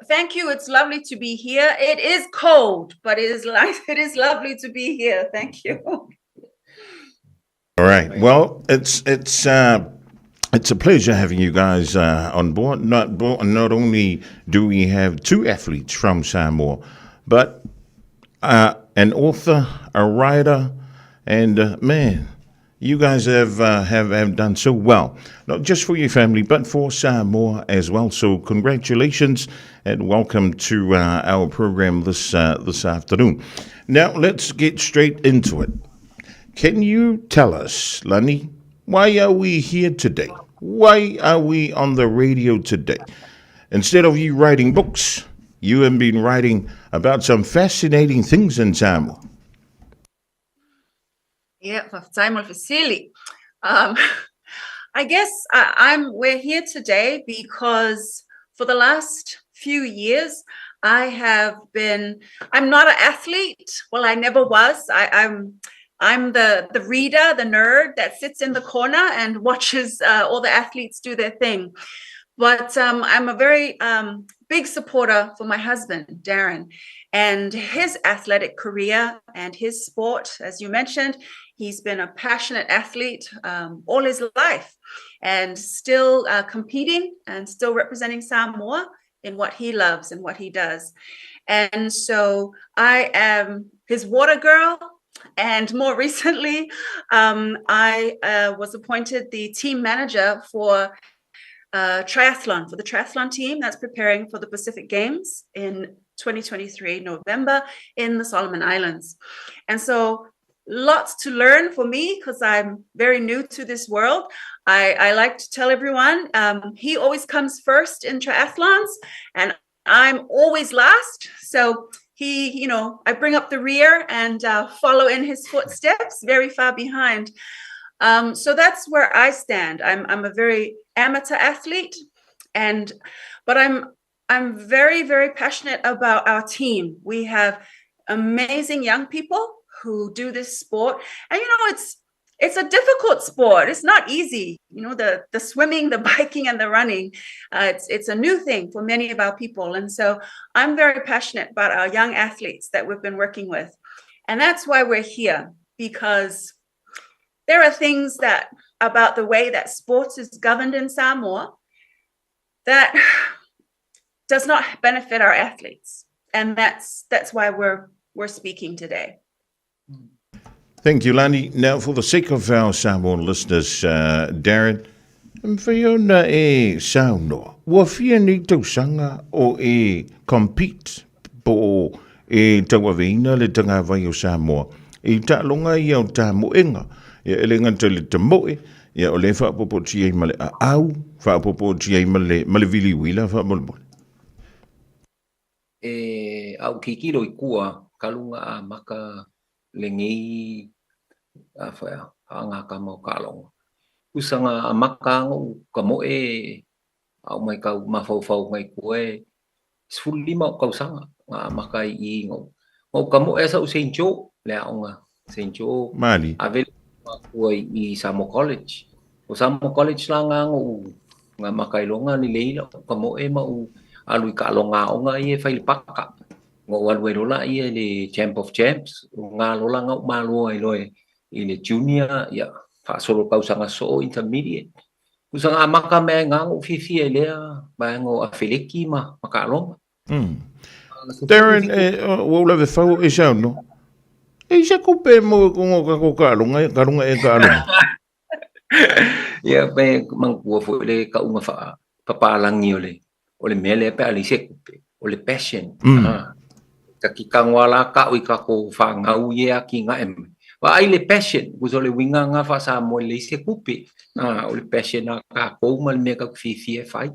Thank you. It's lovely to be here. It is cold, but it is like it is lovely to be here. Thank you. All right. Well, it's it's it's a pleasure having you guys on board. Not not only do we have two athletes from Samoa, but an author, a writer, and man, you guys have, have have done so well, not just for your family, but for Samoa as well. So congratulations and welcome to our program this this afternoon. Now let's get straight into it. Can you tell us, Lani, why are we here today? Why are we on the radio today? Instead of you writing books, you have been writing about some fascinating things in Samoa. Yeah, faafetai mo le fesili. I guess I'm we're here today because for the last few years I have been I'm not an athlete. Well, I never was. I'm I'm the the reader, the nerd that sits in the corner and watches all the athletes do their thing. But I'm a very big supporter for my husband, Darren, and his athletic career and his sport. As you mentioned, he's been a passionate athlete all his life and still competing and still representing Samoa in what he loves and what he does. And so I am his water girl. And more recently, I was appointed the team manager for triathlon, for the triathlon team that's preparing for the Pacific Games in 2023 November in the Solomon Islands. And so lots to learn for me because I'm very new to this world. I like to tell everyone he always comes first in triathlons and I'm always last. So he, you know, I bring up the rear and follow in his footsteps, very far behind. So that's where I stand. I'm a very amateur athlete, and but I'm very, very passionate about our team. We have amazing young people who do this sport, and you know it's a difficult sport. It's not easy. You know, the swimming, the biking, and the running. It's a new thing for many of our people, and so I'm very passionate about our young athletes that we've been working with, and that's why we're here, because there are things that about the way that sports is governed in Samoa that does not benefit our athletes, and that's why we're speaking today. Thank you, Lani. Now, for the sake of our Samoan listeners, Darren, mawhai ona e saunoa, ua fia nei tausaga o e compete po o e tauaveina le tagawai o Samoa i taaloga ia o tamoega. Ia e le gata i le tamoe, ia o lea e faaopoopotia ai ma le aau, faaopoopotia ai ma le, ma le viliuila faamolemole. E au kikilo i kua kalunga a maka lenei a whaea, haanga ka mau kalonga. Usanga a maka ngo ka moe au mai kau mafaufau ngai kua e 15 o kausaga nga amaka i i ngo. Ngo ka moe sa u St. Joe, le aoga St. Joe. Mali. Ave kua i Samoa College. O Samoa College la nga ngo u nga maka i longa ni leila o ka moe ma u alu i ka alonga aoga ia e fai le paka. Ngo u alu ai lola ia le Champ of Champs, o nga lola nga u maloa i loe i le junior, ia, faasolo kausaga soo intermediate. Usa nga maka mea nga ngo fiafia i lea vaega o afeleki ma ma kaaloga. Darren, e, ua ou lave fau e saunoa. E isa kupe mo ko ngo ka ko kaaloga, e kalunga e kaaloga. Ia pe manatua foi le kauga faa papalangi o le o le mea lea pe a leai se kupe, o le passion. Ka ki kagoa la ka'u i kako fagau ia ki ga'e mai. Vaai le passion, usa o le uiga ga faa-Samoa e leai se kupe. O le passion a kakou ma le mea kau te fiafia e fai.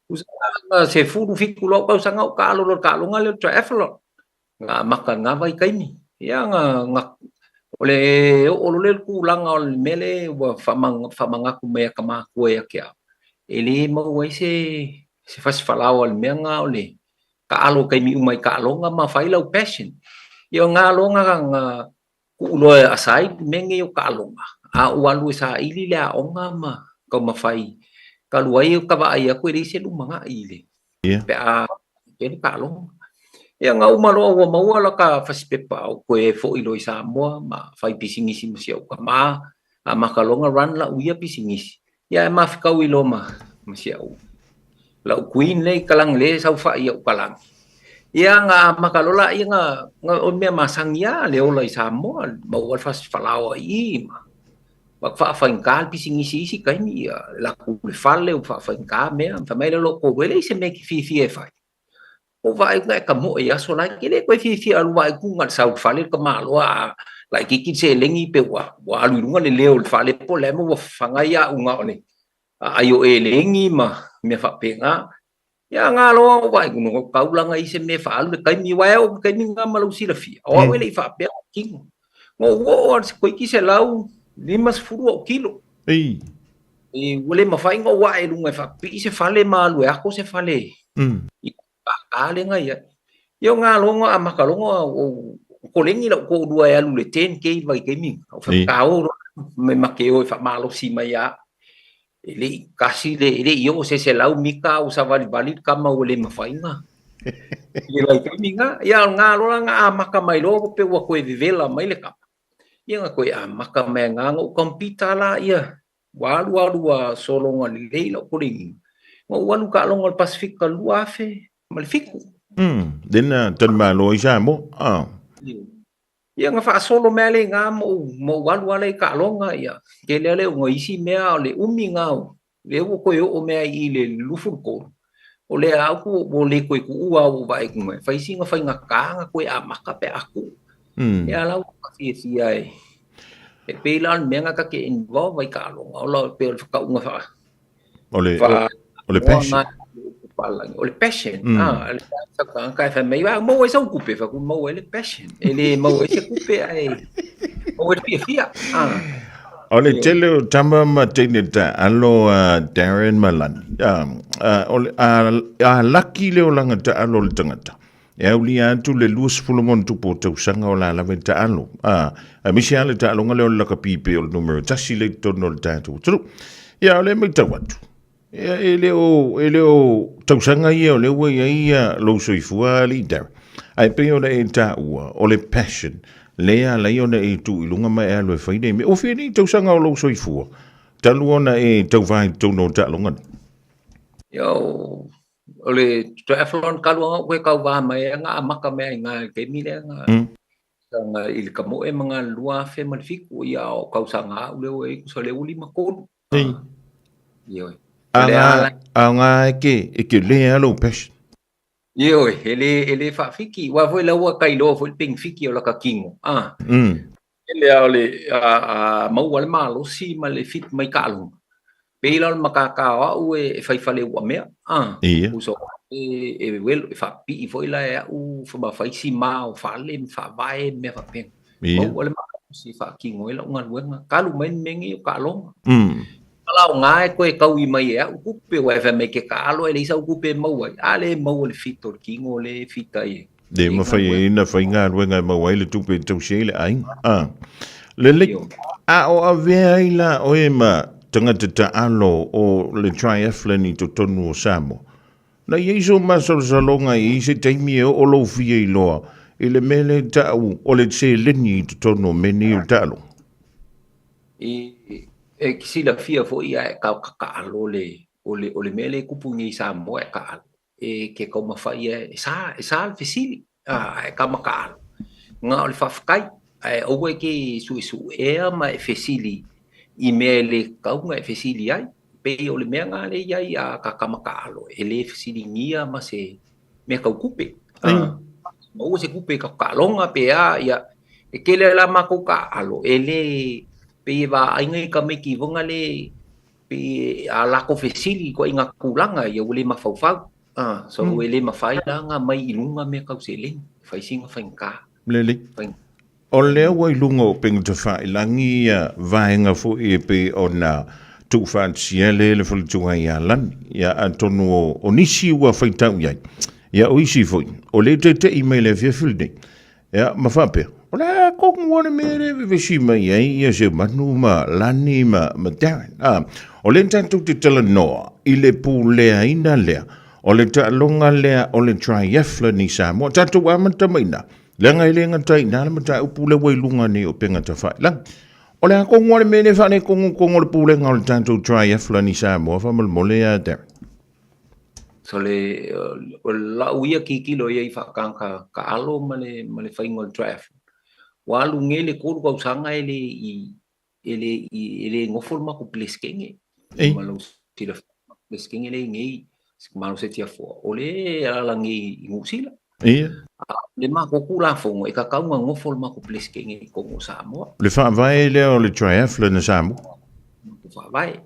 Usa ga 17 loa tausaga o taalo loa i le taaloga lea o le triathlon. Ga amata i lena vaitaimi. Ia ga ga o le oo loa lea i le tulaga o le mea lea ua faamanatu mai e ka matua ia te au, e lē maua ai se se fasifalaoa i le mea lena o le taalo i taimi uma i taaloga ma fai lau passion. Ia o na loa na tuu loa aside mea nei o taaloga, a ou alu e saili le aoga ma taumafai talu ai ka vaai atu e leai se lumanai i le pe a Tele taaloga. Ia nga uma loa ua maua la ka fasipepa o koe fo'i loa i Samoa ma fai pisinisi ma si au tama, amata loa na run la'u ia pisinisi, ia ae mafekaui loa ma ma si au la'u queen lea i kalagi lea e saofa'i i a'u kalagi. Ia na amata loa la'ia na na o le mea masani lava le ola i Samoa, maua le fasi falaoa i i ma ma faafaigata le pisinisi i isi taimi, ia le latou le fale ua faafaigata mea, fai mai lea o lou toalua, e leai se mea e te fiafia e fai. Ua vaai atu e tamoe i aso la, e te le toe fiafia alu vaai atu na o le sau i le fale le tamaloa a laitiiti le seleni pe ua ua alu i luga le leo o le fale po o le a mea ua fafaga ai au na o le aai o eleni ma mea faapena. Ia na loa ou vaai atu no taulaga i se mea e faaalu le taimi aua e oo i le taimi lena ma lou silafia o au e le i faapea ou tino. Na ou oo lava i se toeitiiti 150 ou kilo. Ei. E, ua le mafai ona ou ae i luga e faapipii se fale ma alu e ato se fale i kākā lea na i ai. Ia o ngā loga amata loga o koleni lau toalua e alu i le 10K i le vaitaimi lena. Ou fai atu, o loa me make o e faamalosi mai ia au. E le i kasi le, e le i oo se 100 mita a ua savalivali le tama ua le mafai ona i le vaitaimi lena. Ia o lena loa la na amata mai loa pe ua toe vevela mai le tama. Ia na toe amata mai ai na ou compete laia Ua alu alu ua sologa lelei lau koleniga, na ou alu taaloga o le Pasefika 2007. Then talimalo ai Samoa. Ah. Ia na faasolo mai lea i ina ma ou, ma ou alu lava lea i taaloga, ia tele lava le o isi mea o le umi na o lea ua toe oo mai ai i le 23, o lea lava ua le toe tuua lava ua ou vaai atu e fai sina faigata na toe amata pe a tuu. Ia la ua fiafia e E pei la o le mea na ta te involve ai taaloga, o la e pei o le whakaunga wha... O le, o, o le passion. O le passion. Ah, le whakaanga e whai mai, ah, maua ai sau kupe, whaku maua ai le passion. E le maua ai se kupe, ai, maua ai le fiafia. Ah. O le tele o tama ma teine taalo a Darren Malani. O le, a, a laki le olanga taalo o le tangata. E aulia atu le 20 ma ono tupu o tausaga o la lava e taalo. A, aemaise lava le taaloga lea o le lakapi pei o le numera tasi lea i totonu o le tatou atunuu. Ia, o lea e matau atu, ia, e le o, e le o tausaga ia o lea ua i ai ia lou soifua alii Darren. Ae pei ona e taua, o le passion, lea e ala ai ona e tu i luga ma e alu e fai nei mea. Ua fia nei tausaga o lou soifua, talu ona e tauva i totonu o le taaloga nei? Ia, o O le triathlon talu lava ona ou tauva mai ai na amata mai ai i ina i le taimi lea na na i le Kamoe ma na 2007 ia o tausaga au lea ua i ai tusa lea ua 53. Ei. Ioe. A ngā, a ngā e ke, e ke le a lou passion. Ioe, e le, e le faafiki. Aua foi la ua tailoa foi le penifiki o laka kino. Ah. Tele lava o le a maua le malosi ma le fit mai taaloga, pei la o le matata o au e fai fale ua mea, a, uso e welo, e faapipii foi la e au ma fai sima o fale ma faavae ma mea faapena. Maua le malosi e faatino ai lau galuega, talu mai le mea nei o taaloga. Ala o gā e toe taui mai e au tupe, aua e fai mai ke taalo e leai sau tupe e maua ai, a lea e maua le fit o le kino lea e fit ai e. Le mafai ai ona fai galuega e maua ai le tupe e tausi ai le aiga. A. Lelei, a o avea ai la oe ma tagata taalo o le triathlon i totonu o Samoa? Na i ai sou masalosaloga i se taimi e oo lou fia iloa i le mea lea e tau o le seleni i totonu o mea nei o taaloga? E, e silafia foi ae taalo le, o le, o le mea lea e tupu nei i Samoa e taalo. E ke taumafai e, e sa, e sa le fesili, a, e ka makaalo. Na o le faafetai, ae aua e te suesuea ma e fesili i mea e le tatau ona e fesili ai. Pei o le mea na lea e i ai a ka makaalo, e le fesiligia ma se mea tau tupe. A, maua se tupe i ka taaloga pe a, ia, e tele la matou taalo, e le, pei e vaaiga i tamaiti foi le, pei a latou fesili i ituaiga tulaga ia ua le mafaufau. A, so e le mafai la ona aumai i luga mea tau seleni, e fai sina faigata. Lelei. O lea ua i luga o upega tafailagi ia vaega foi e pei ona tuufaatasia lea e le faletua ia Lani. Ia atonu o nisi ua faitau i ai, ia o isi foi o lea e tete'i mai i le afiafi lenei. Ia ma faapea, o le a tonu lava le mea lea e vevesi mai ai ia Seumanu ma Lani ma Darren. A, o lea tatou te talanoa i le puleaina lea. O le taaloga lea o le triathlon i Samoa. Tatou amata mai i ina, leaga e le gata i ina le mataupu lea ua i luga nei o upega tafailagi. O le a kogo lava le mea lea e faaletonu o le pulega o le tatou triathlon i Samoa faamolemole ia Darren? So le, o lau ia kikilo ia i faakanga kaalo ma le, ma le faiga o le triathlon. Ua alu nei le 3 tausaga e le i, e le i, e le nofo le matou Peresetene. Ei. Ma lou silafia, Peresetene le i nei, ma lou Setiafoa, o le e alaala nei i Niu Sila. Ia. A o le matou Tulafono, e tatau ona nofo le matou Peresetene i totonu o Samoa. Le faavae lea o le triathlon a Samoa. Matou faavae.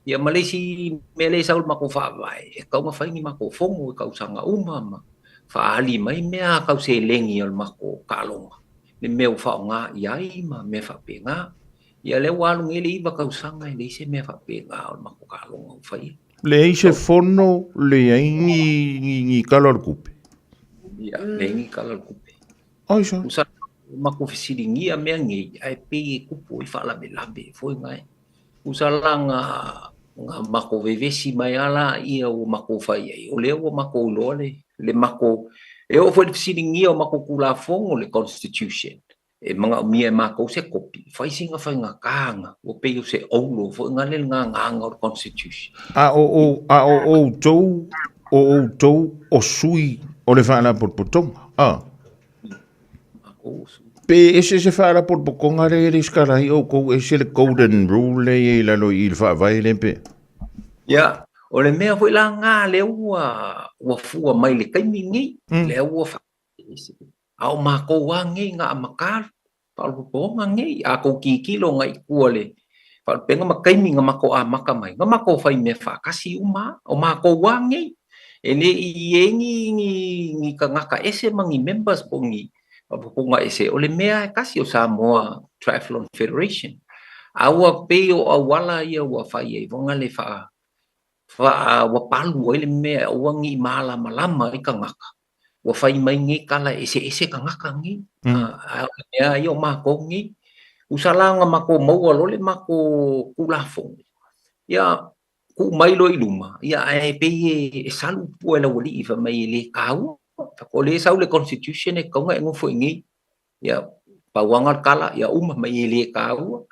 Ia ma le isi mea lea e sau i le matou faavae, e tatau ona fai ni matou fono i tausaga uma ma faaali mai mea tau seleni o le matou taaloga, le mea ua faaaoga i ai ma mea faapena. Ia lea ua alu nei le 9 tausaga e leai se mea faapena o le matou taaloga ua faia. Leai se fono, leai ni, ni, ni tala o le tupe. Ia, leai ni tala o le tupe. Ai sa. Usa matou fesiligia mea nei, ae pei e tupu ai faalavelave foi na e. Usa la na, na matou vevesi mai lava laia ua matou fai ai, o lea ua matou iloa le, le matou, e oo foi i le fesiligia o matou Tulafono, le Constitution, e manaomia e matou se kopi, fai sina faigata na, ua pei o se oulo foi na le gagaaga o le Constitution. A o, o, a o outou, o outou o sui o le Faalapotopotoga, a? Matou o sui. Pe ese se Faalapotopotoga lea e resitala ai outou, ese le golden rule lea e i ai i lalo i i le Faavae lea pe? Ia, o le mea foi la na lea ua, ua fua mai i le taimi lenei, lea ua fa, A o makou lava nei na amata faaopoopoga nei, a tou tilotilo agai i tua i le faalupega ma taimi na matou amata mai, na matou fai mea faatasi uma lava. O makou lava nei, e le i i ai ni, ni, ni tagata ese ma ni members po o ni faaopoopoga ese, o le mea lava e tasi o Samoa Triathlon Federation. A ua pei o auala ia ua fai ai foi le faa, faa, ua palu ai le mea e aua ne i malamalama ai tagata ua fai mai nei tala e eseese tagata nei. A o le mea ia o matou nei, usa la ona matou maua loa le matou Tulafono, ia tuu mai loa i luma, ia ae pei e salu pua e le aualii fai mai e le taua. O lea e sau le Constitution e tatau ona e nofo i inei. Ia pau lava na o le tala, ia uma mai e le taua.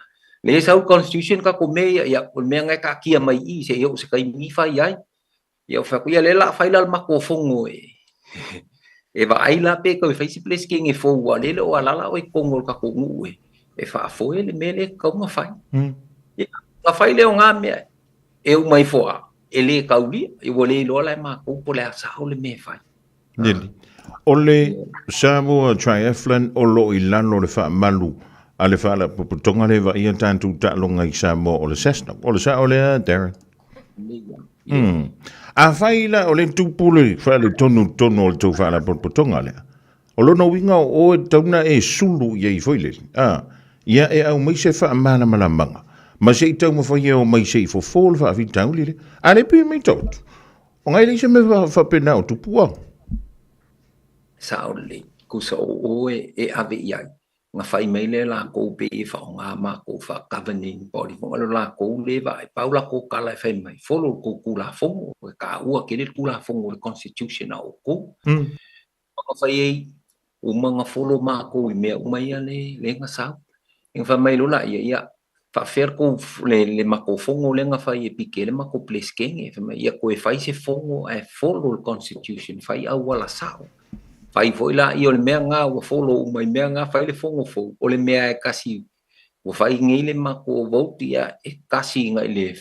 Lea e sau le Constitution tatou mea ia, ia o le mea na e taatia mai i i seia oo i se taimi fai ai. Ia ou fai atu, ia lea o le a fai la le matou fono e vaai la pe toe fai se Peresetene fou aua o lea e le o alaala oe i totonu o le tatou nuu e faafoe le mea lea e tatau ona fai. Ia, ona fai lea o na mea e uma ifo lava, e le taulia, ua le iloa la e matou po o le a sao le mea e fai. Lele. O le Samoa Triathlon o lo o i lalo o le faamalu a le Faalapotopotoga lea e vaaia tatou taaloga i Samoa o le SASNOC. O le sao lea, Darren? Afai la o lea e tupu le faaletonu i totonu o le tou Faalapotopotoga lea, o lona uiga o oe e tatau ona e sulu i ai foi lele, a, ia e aumai se faamalamalamaga ma se i taumafai e omai se i fofo le faafitauli lea. A le pei e matau atu, o ngai leai se mea faapena o tupu a. Sao lelei, tusa o oe e ave i ai, na fai mai lea lakou pei e faaaoga makou faa-governing body foi lea o lakou lea e vaai, pau lakou tala e fai mai, follow le tou Tulafono, e taua tele le Tulafono le Constitution a outou. Ona fai ai, uma ona follow makou i mea uma ia lea na sau. Ona fai mai loa laia, ia, faapefea le tou, le matou fono lea na fai e pike ai le matou Peresetene? Fai mai, ia toe fai se fono ae follow le Constitution, fai auala sao. Fai foi laia o le mea lena ua follow uma i mea na, fai le fono fou, o le mea e tasi ua fai nei le matou vote, ia e tasi agai le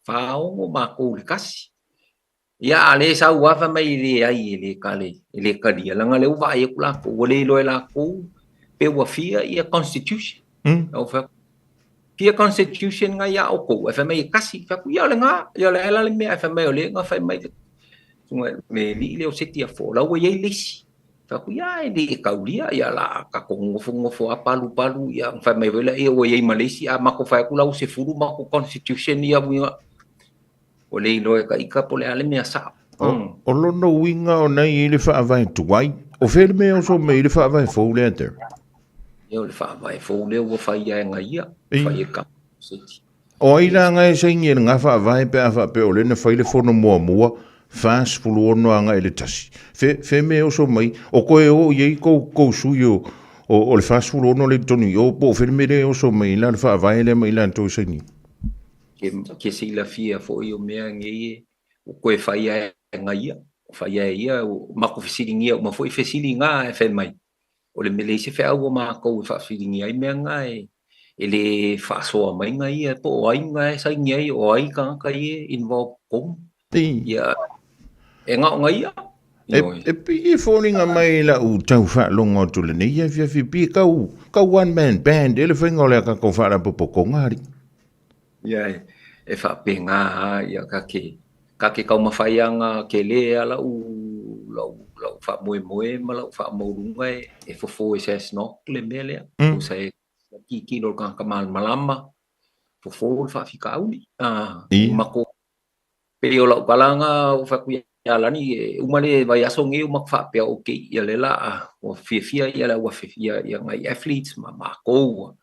46 matou i le tasi. Ia, a lea e sau lava fai mai e leai, e le kale, e le talia, leaga o lea ua vaai atu latou, ua le iloa e latou pe ua fia ia constitution. Ua fai atu, fia constitution na ia outou? Ae fai mai e tasi. Fai atu, ia o lena, ia o le a la le mea? Ae fai mai o lea na fai mai le le alii lea o Setiafoa, o la ua i ai le isi. Fai atu, ia e le taulia, ia la tatou nofonofo lava palupalu, ia fai mai foi lea ua i ai ma le isi, a matou fai atu la ua 10 matou constitution ia uiga. Ua le iloa e ka ika po o le a le mea sao. O lona uiga o na e i ai le faavae tuai. O fea le mea e oso mai ai le faavae fou lea, Derek? Ia, o le faavae fou lea ua fai e na ia, fai e ka seti. O ai la nga e saini e lena faavae pe a faapea o lea na fai le fono muamua 46 agai i le 1. Fe, fe mea e oso mai, o koe o i ai kou, kou sui o, o, o le 46 le i totonu i o, po o fea le mea lea e oso mai i la le faavae lea ma i latou e saini. Ke, ke silafia foi o mea nei e ua koe fai a e ngaia, fai a e ia, makou fesiligia uma foi fesili nga e fai mai, o le mea leai se feau o makou e faafesiligia ai mea nga e e le faasoa mai nga ia po o ai nga e saini ai, o ai tagata ia e involve totonu. Ia e gao ngaia. E, e pei e foliga mai lau tau faalogo atu lenei afiafi pei kau, kau one man band e le faiga o le a kakou faalapopotoga alii. Ia e faapena lava ia ka ke ka ke taumafaiaga tele a lau lau lau faamoemoe ma lau faamaualuga e e fofo e SASNOC le mea lea. Tusa e tilotilo le tagata malamalama, fofo le faafitauli. Matou pei o lau tala lena ua fai atu ia Lani, e uma le vaiaso lenei ua matou faapea, okay, ia lea la a ua fiafia ia le au ia ia nai athletes ma matou ua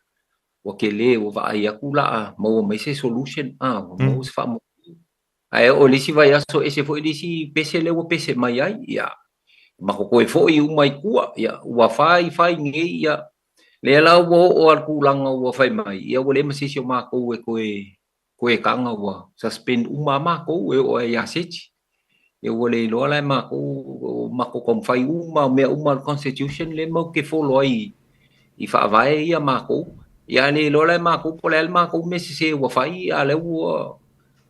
ua tele ua vaai atu la a maua mai se solution a ua maua se faamoemoe. Ae oo i le isi vaiaso ese foi le isi pese lea ua pese mai ai, ia matou toe foi uma i tua, ia ua fai fai nei ia lea la ua oo lava i le tulaga ua fai mai, ia ua leai ma se isi o matou e toe koe taga ua suspend uma lava matou e oo lava ia Seti. Ia ua le iloa la e matou, o matou taumafai uma, o mea uma a le constitution lea matou te follow ai i faavae ia matou. Ia a le iloa la e matou po o le a le matou mea sese ua fai, a o lea ua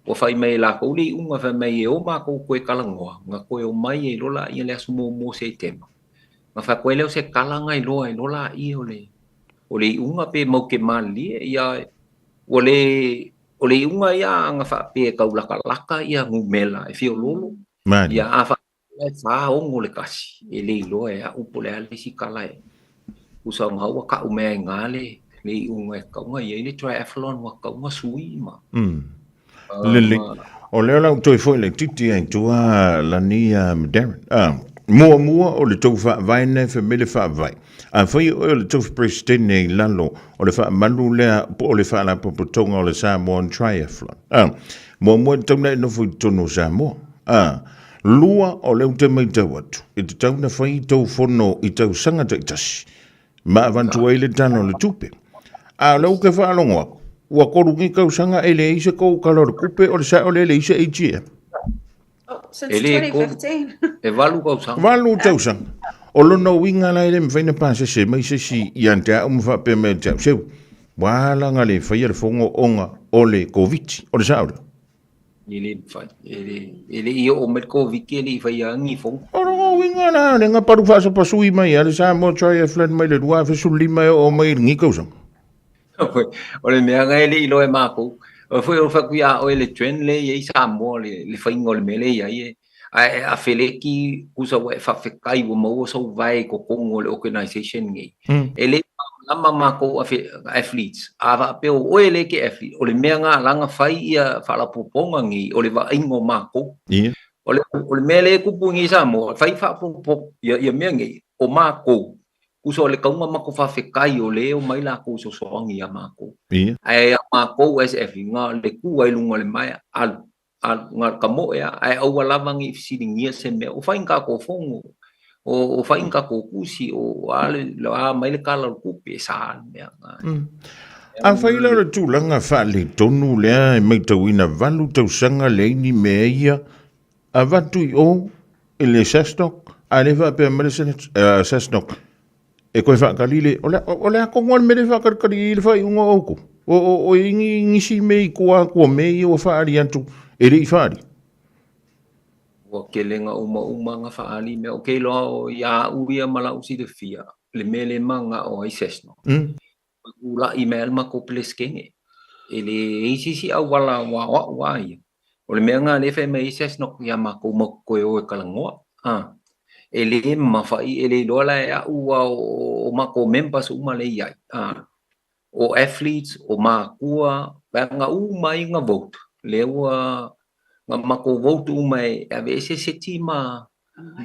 ua fai mai e latou le iuga fai mai e o matou toe talanoa, ona toe omai ai loa laia i le aso 1 o Setema. Ona fai atu ai lea o se tala na iloa ai loa laia o le o le iuga pe matou te malilie. Ia ua le o le iuga ia a na faapea e tau latalata ia numera e fiololo, ia a faapea e 46 le tasi, e le iloa e au po o le a le isi tala e tusa ona ua tau mai ai i ina le le iuga e tatau ona i ai le triathlon ua tatau ona sui ma Lelei. O lea la ua toe foi laitiiti ai i tua Lani ma Darren. Muamua o le tou faavae lena e fai mai le faavae. Afai o oe o le tofi Peresetene i lalo o le faamalu lea po o le Faalapotopotoga o le Samoan Triathlon. Muamua e tatau ona e nofo i totonu o Samoa. Lua, o lea ou te matau atu, e tatau ona fai tou fono i tausaga taitasi ma avatu ai le Tala o le Tupe. A o lea ou te faalogo atu, ua tolu nei tausaga e leai se tou Tala o le Tupe, o le sao lea e leai se AGM. Oh, since E le 2015. E valu tausaga. Valu tausaga. O lona uiga la e le mafai ona pasese mai se isi ia te au ma faapea mai ia te au, seu, ua ala ona le faia le fono ona o le Koviti. O le sao lea? E le mafai. E le, e le i oo mai le Koviti e le i faia ni fono. O lona uiga la, le ga palu faasapasui mai a le Samoa Triathlon mai le 2015 e oo mai i lenei tausaga. O le mea lena e le i iloa e makou. O foi o fai atu ia oe le trend lea e i ai Samoa le, le faiga o le mea lea e i ai e ae afeleti tusa ua e faafetai ua maua sou vae i totonu o le organisation nei. E le malamalama matou athletes, a faapea o oe lea e te athlete, o le mea lena la na fai ia faalapotopotoga nei, o le vaaiga o matou. O le mea lea e tupu nei i Samoa, fai faapotopoto ia, ia mea nei, o matou, Tusa o le tauga matou faafetai o lea e omai latou e sosoagi ia matou. Ae ia matou as athlete, na o le tu ai luga o le maea, alu, alu, na o le tamoe lava, ae aua lava ne i fesiligia se mea, o fai ni tatou fono, o fai ni tatou tusi, o a le, a mai le Tala o le Tupe, e sa le mea lena. Afai la o le tulaga faaletonu lea e matauina 8 tausaga leai ni mea ia, avatu i o i le SASNOC, a le faapea mai le SASNOC, e koe faatali le, o le, o le a tonu a le mea le faatalitali i le faaiuga o outou? O, o, o i ni nisi mea i tua atu o mea ia ua faaali atu e le i faaali? Ua tele na umauma na faaali mea. Ou te iloa o ia au ia ma lau silafia, le mea lea e manao ai SASNOC. Tulai mai lava le matou Peresetene. E leai se isi auala ua o a'u a ia. O le mea lena lea e fai mai ai SASNOC ia matou matou toe o e talanoa. E le mafai, e le iloa la e a'u a o matou members uma lea e i ai. O athletes, o matua, vaega uma ai na vote, lea ua na matou vote uma e aveese Seti ma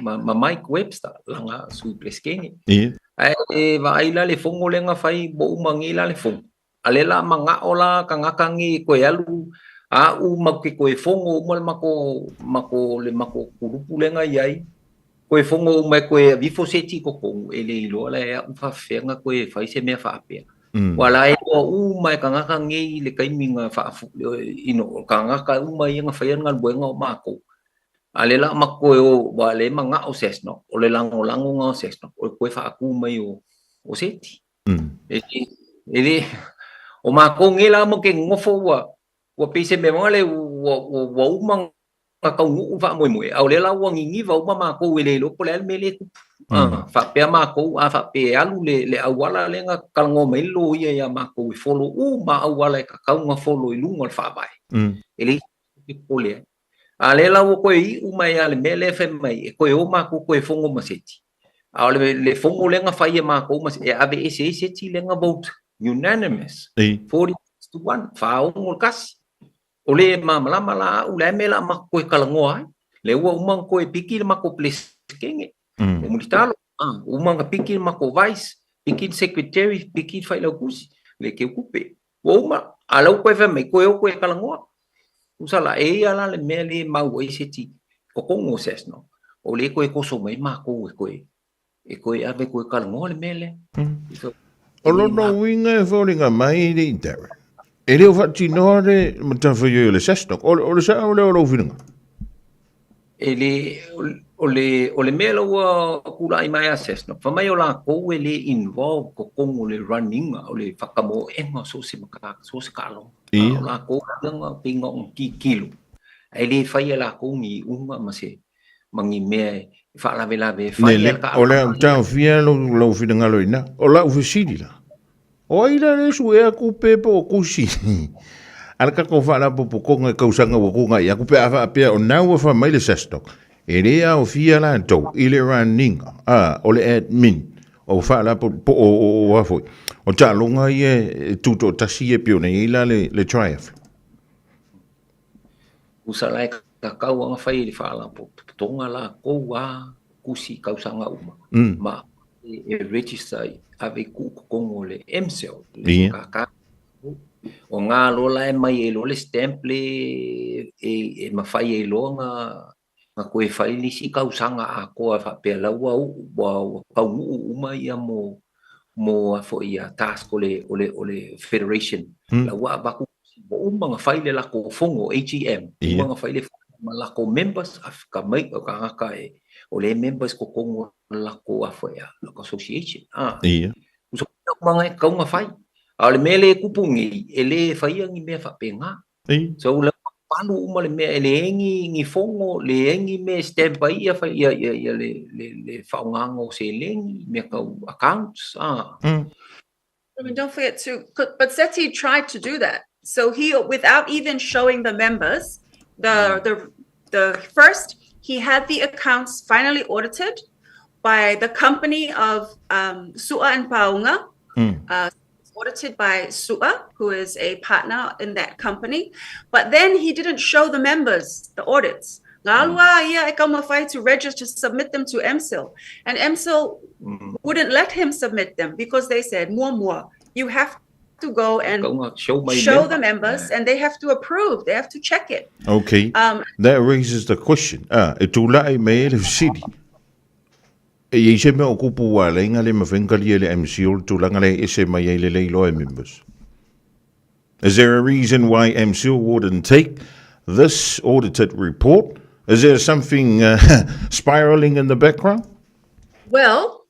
ma Mike Webster, lana Sui Peresetene. Ae e vaai la le fono lea na fai ua uma nei la le fono, a o lea la manao la tagata nei e toe alu A'u matou te toe fono uma le matou matou le matou kulupu lea na i ai, toe fono uma e toe aveifo Seti i totonu, e le iloa la e a'u faafefea na toe fai se mea faapea. Ua la e iloa uma e tagata nei le taimi na faafu you know, tagata uma ia na faia le galuega o matou. A o lea la matou toe o, aua o lea e mana'o SASNOC, o le lagolago lena o SASNOC, o le toe faatu mai o Seti. E le, o matou nei la matou te nonofo ua ua pei se mea foi lea ua uma ona taunuu le faamoemoe, a o lea la ua niniva uma matou e le iloa po o le a le mea lea e tupu. Faapea matou, a faapea e alu le auala lea na talanoa mai ai le loia ia matou e follow uma auala e tatau ona follow i luga o le faavae, e leai se popole ai. A o lea la ua toe iu mai lava i le mea lea fai mai e toe o matou toe fono ma Seti. A o le fono lea na fai e matou ma e aveese ai Seti lea na vote unanimous 46 to 1, 46 i le 1. O le malamalama la au le a mea o le a matou toe talanoa ai. Lea ua uma ona toe piki le matou Peresetene o Mulitalo, uma ona piki le matou Vice, piki le Secretary, piki le Failautusi, le Teutupe. Ua uma, a o lea ua toe fai mai, toe o toe talanoa. Tusa la, e ia la le mea lea e mau ai Seti totonu o SASNOC, o lea e toe toso mai matou e toe ave toe talanoa le mea lea. O lona uiga e foliga mai i Darren, e le o faatinoa le matafaioi o le SASNOC. O le sao lea o lou finagalo? E le, o le mea la ua tula'i mai a SASNOC, fai mai o lakou e lē involve totonu o le running o le faatamoe'ega o so o se matata, so o se taaloga. O lakou ia pei na ona tilotilo, ae lē faia e lakou ni iuga ma se ma ni mea e faalavelave e fai a le O le a taofia lou finagalo i ina. O lau fesili la, o ai la le suea tupe po o tusi a le tatou faalapotopotoga i tausaga ua tuanai atu pe a faapea o na ua fai mai le SASNOC e lē aofia latou i le running a o le admin o faalapo po o a foi o taaloga ia e tutoatasi ia e pei ona i ai la le triathlon? Tusa la e tatau ona fai e le faalapotopotoga lakou a tusi i tausaga uma ma e register ave i tuu i totonu o le MSIL, le matata. O gā loa la e mai ai loa le stamp le e mafai ai loa na toe fai nisi tausaga atoa faapea la ua ua taunuu uma ia mo a foi ia task o le federation. La ua avatu ua uma ona fai le latou fono AGM, uma ona fai le fono ma latou members ka mai o tagata e o le members totonu o le latou a foi a association. Tusa uma e tatau ona fai. A o le mea lea e tupu nei, e lē faia ni mea faapena. So la palu uma le mea e leai ni fono, leai ni mea e stamp ai ia fai ia le faaaogaga o seleni, mea tau accounts. I mean, don't forget to, but Seti tried to do that. So he, without even showing the members, the first, he had the accounts finally audited by the company of Sua and Paunga, audited by Sua, who is a partner in that company. But then he didn't show the members the audits. Ngalua ia e kaumawhai to register to submit them to MSIL. And MSIL wouldn't let him submit them because they said, mua mua, you have to go and show, show the members and they have to approve, they have to check it. Okay. That raises the question. Ah, e tula'i mai ai le fesili. E i ai se mea o tupu ua ala ai ona le mafai ona talia e le MCIL le tulaga lea e ese mai ai le le iloa e members? Is there a reason why MCIL wouldn't take this audited report? Is there something spiraling in the background? Well,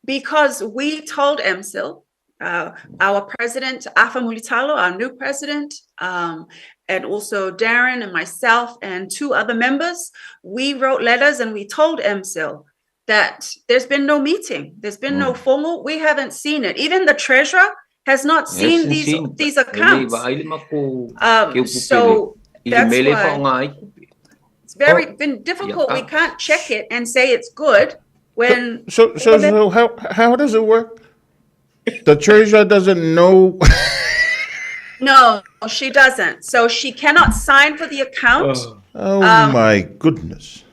because we told MCIL, our president, Afa Mulitalo, our new president, and also Darren and myself and two other members, we wrote letters and we told MCIL that there's been no meeting, there's been no formal, we haven't seen it. Even the treasurer has not seen these accounts. So that's why it's very been difficult. We can't check it and say it's good when So how does it work? The treasurer doesn't know. No, she doesn't. So she cannot sign for the account. Oh my goodness.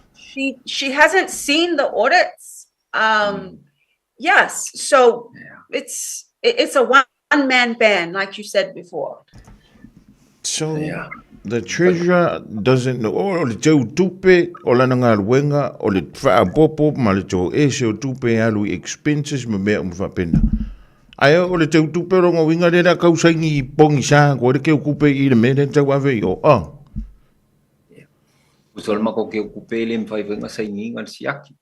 She hasn't seen the audits. Yes, so it's a one man band, like you said before. So, Ia. the treasurer doesn't know. O le teu tupe, o lana galuega, o le faaopoopo ma le toese o tupe e alu i expenses ma mea uma faapena. Ae o le teu tupe o lona uiga lea o le a kau saini i pogisa atu ai le keu kupe i le mea lea e tau ave i o. Oh. Uso o le mako keu kupe e le mafai foi ona saini ina le siaki.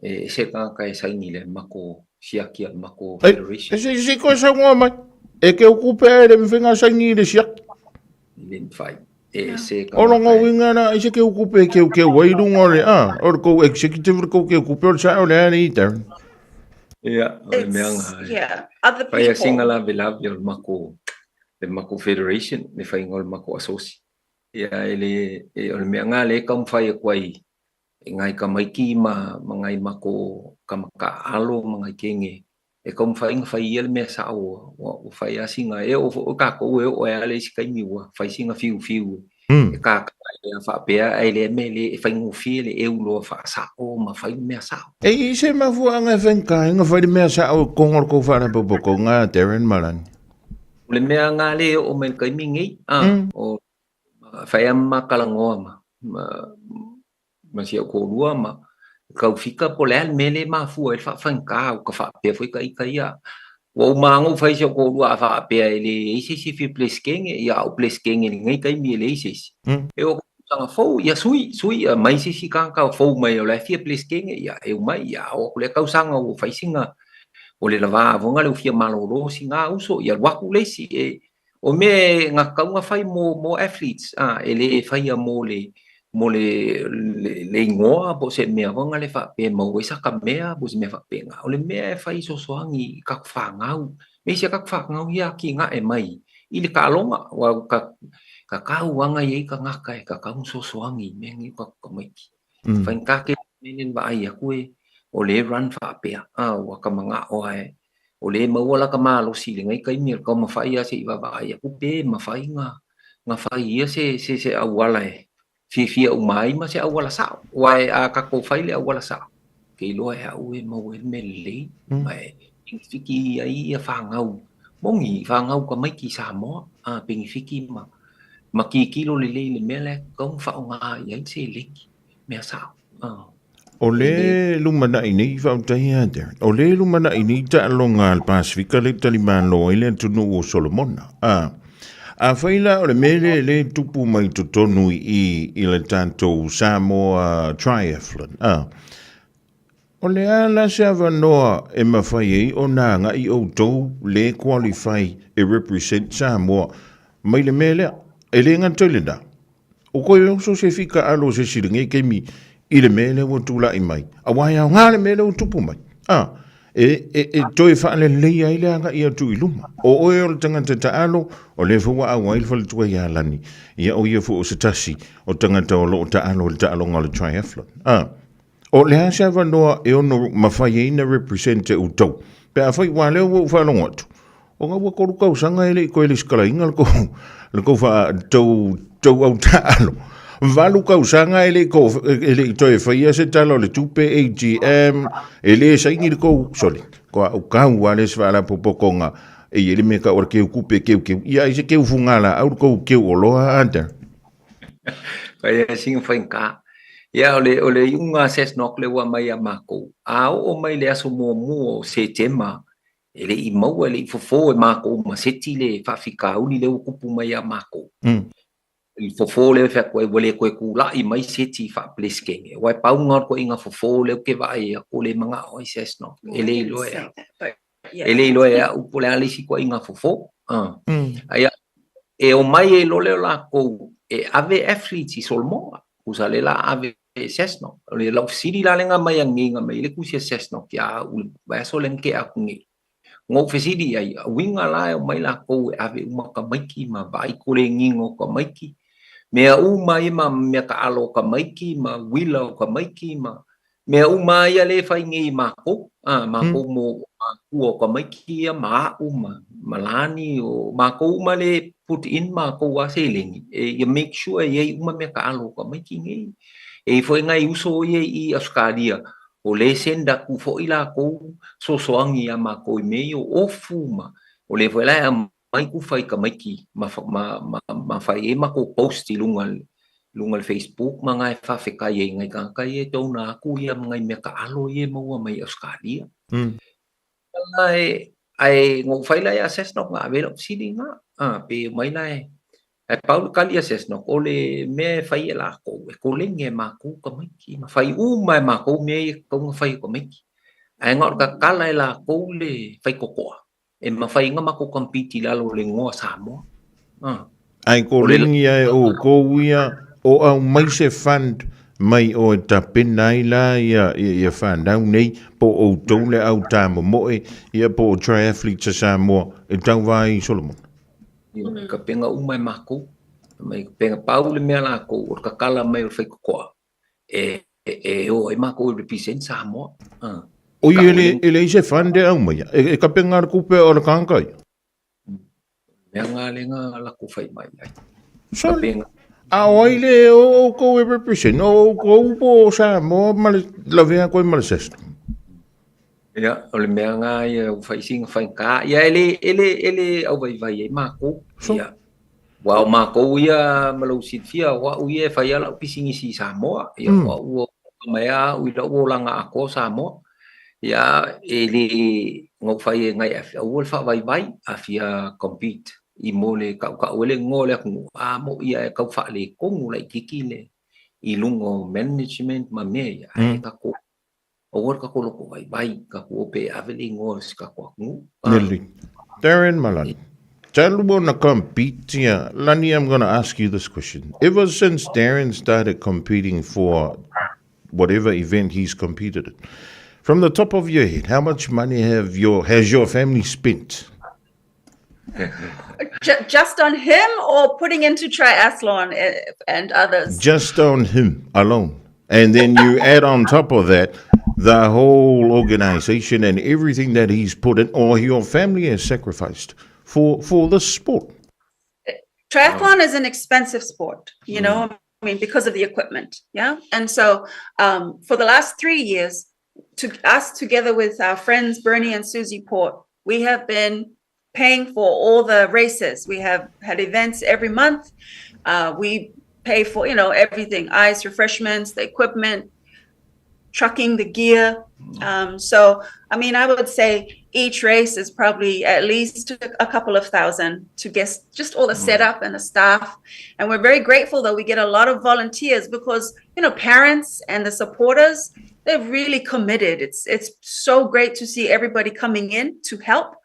E ese le tagata e saini i le mako siaki a le mako federation. E se se koe saunoa mai. E keu kupe e le mafai ona saini i le siaki. E le mafai. E ese O lona uiga la, ai se keu kupe e keukeu ai i luga o le, a, o le kou executive le kou keu kupe o le sao le a le i Darren. Ia, o le mea It's, nga. yeah, other Fai a singa people. lave lave o le mako, le mako federation, le faiga o le mako asosi. Ia, e le, e, o le mea nga le taumafai atu ai e ngai tamaiti ma, ma ngai mako kamataaalo ma ngai kege e taumafai ona fai ia le mea sao ua, ua, ua fai lava sina e oo foi o tatou e oo ai lava le isi taimi ua fai sina fiufiu e kākā ai a faapea ae le mea le e faigofie le eu loa faasao ma fai le mea sao. E i se mafuaaga e faigata ai ona fai le mea sao i totonu o le tou faalapotopotoga, Darren ma Lani? O le mea nga le e oo mai i le taimi lenei, a, o fai lava ma talanoa ma, ma, ma si au toalua ma tau fika po o le a le mea lea e mafua ai le faafaigata ua ta faapea foi ita ia. Ua uma lava ona ou fai i si au toalua a faapea e leai se isi e fia Peresetene, ia a ou Peresetene i lenei taimi e leai se isi. E oo i tausaga fou, ia sui, sui, aumai se isi tagata fou mai o la e fia Peresetene, ia e omai, ia oo atu i lea tausaga ua fai sina, o le lava foi lea ua fia malolo sina uso, ia alu atu le isi. E, O mea e na tatau ona fai mo, mo athletes, a, e le faia mo le, mo le, le, le igoa po o se mea foi lea faapea e maua ai sata mea po o se mea faapena. O le mea e fai sosoagi i tatou fanau, aemaise tatou fanau ia atinae mai i le taaloga, aua ka, tatau lava ona i ai tagata e tatau ona sosoagi i mea nei o tatou tamaiti. Faigata tele le mea lea na vaai atu e, o lea e run faapea, a, ua ta manao lava e O lea e maua la ka malosi i lenei taimi o le taumafai lava se i vaavaai atu pe mafai ona fai ia se, se, se auala e fiafia uma ai ma se auala sao. Aua a tatou fai le auala sao, ou te iloa e au e maua ai le mea lelei ma e penefiti ai ia fanau. Moni, fanau tamaiti i Samoa, a penefiti ma, ma tilotilo lelei i le mea la e tatau ona faaaoga i ai le seleni, mea sao. O le lumanai nei faafetai ia Darren. O le lumanai nei taaloga a le Pasifika lea e talimalo ai le atunuu o Solomona. A, afai la o le mea lea lea e tupu mai totonu i i i le tatou Samoa Triathlon, a, o le a la se avanoa e mafai ai ona agai outou le qualify e represent Samoa mai le mea lea? E le gata i lena, O koe oso se fika alo se isi i lenei taimi i le mea lea ua tulai mai, aua e aoga le mea lea ua tupu mai. A, e, e, e toe faaleleia ai le agai atu i luma. O oe o le tagata taalo, o lea foi ua auai le faletua ia Lani, ia o ia foi o se tasi o tagata o lo o taalo i le taaloga o le triathlon. A, o le a se avanoa e ono mafai ai na represent e outou? Pe afai, aua lea ua ou faalogo atu, Ona ua 3 tausaga e le i toe lesitalaina le tou, le tou faa, tou, tou au taalo. 8 tausaga e le i to, e le i toe faia se tala o le tupe AGM, e le saini le tou, sorry, ko au kau a le se faalapotopotoga, e i ai le mea tau o le keu kupe keu keu, ia ai se keu fugalaau le tou keu oloa a Darren. Fai ai sina faigata. Ia, o le, o le iuga a Cessnock lea ua aumai ia matou, a oo mai le aso muamua o Setema, E le i maua, e le i fofo e makou ma seti le faafitauli lea ua tupu mai ia makou. I le fofo lea e fai atu ai, ua le toe tulai mai seti faa-Peresetene. Aua e pau lena o le ituaiga fofo lea ou te vaai atu o le manao ai Cessnock. E le iloa e au. E le iloa e au po o le a le isi ituaiga fofo. Ae e omai ai loa lea o lakou e ave athletes i Solomona. Tusa lea o le a ave e Cessnock. O le lau fesili la lea na aumai ananei na aumai ai le tusi a Cessnock ia au i le vaiaso lea na tea atu nei. Na ou fesili i ai, uiga la e omai lakou e ave uma tamaiti ma vaai koleniga o tamaiti, mea uma ia ma mea taalo o tamaiti ma uila o tamaiti ma mea uma ia lea e fai nei e makou, a makou mo matua o tamaiti ia ma au ma ma Lani o makou uma lea e put in makou lava seleni e ia make sure e i ai uma mea taalo o tamaiti nei. E i ai foi nai uso ia i Ausetalia o lea e send atu foi lakou sosoagi ia makou i mea ia o ofu ma o lea foi la e aumai. Aumai kufa i tamaiti ma ma fai ai makou post i luga luga le Facebook ma gae faafetai ai nai tagata ia e tauna atu ia ma nai mea taalo ia e maua mai Ausetalia. Ae ae na ou fai la ia Cessnock na ave ai lau fesili lena, pe omai la e ae pau le tali a Cessnock, o le mea e fai e lakou, e koleni e matou tamaiti ma fai uma e matou mea ia e tatau ona fai e tamaiti. Ae na o le tatala e lakou le faitotoa e mafai ai ona matou compete i lalo o le igoa Samoa. Ae koleni ae outou ia o aumai se fund mai o e tapena ai la ia ia whanau nei po o outou le au tāmomoe ia po o Triathletes a Samoa e tauva ai i Solomon. Ia, e kapena uma e makou. Mai kapena pau le mea lakou o le tatala mai o le faitotoa e e o ai makou e represent Samoa. Oi e le e leai se fund e aumaia e kapena le kupe o le tagata ia. Mea nga le nga lakou fai mai ai. Sorry. A o ai le o outou e represent o outou po o Samoa ma le lavea koe ma le Cessna. Ia, o le mea nga ia ua fai sina faigata. Ia e le e le e le auvaivai ai makou. Ia. Aua o makou ia ma lou silafia, o au ia e fai lava lau pisinisi i Samoa. Ia o au ua mai lava au i lou olaga atoa o Samoa. Ia e le na ou fai e nai aua le faavaivai a fia compete i mo le tautau ai le igoa o le atunuu, a moi ia e tau faaletonu laitiiti le i luga o management ma mea ia, ae tatou aua le tatou loto vaivai, tatou o pea e ave le igoa o si tatou atunuu. Lelei. Darren Malani, talu ona compete ia, Lani, I'm going to ask you this question. Ever since Darren started competing for whatever event he's competed in, from the top of your head, how much money have your has your family spent? Just on him or putting into triathlon and others? Just on him alone. And then you add on top of that the whole organization and everything that he's put in or your family has sacrificed for the sport. Triathlon is an expensive sport, you know, I mean, because of the equipment. Yeah. And so for the last 3 years, to us together with our friends Bernie and Susie Port, we have been paying for all the races. We have had events every month. We pay for everything, ice, refreshments, the equipment, trucking the gear. So, I mean, I would say each race is probably at least a couple of thousand to get just all the setup and the staff. And we're very grateful that we get a lot of volunteers because parents and the supporters, they're really committed. It's so great to see everybody coming in to help,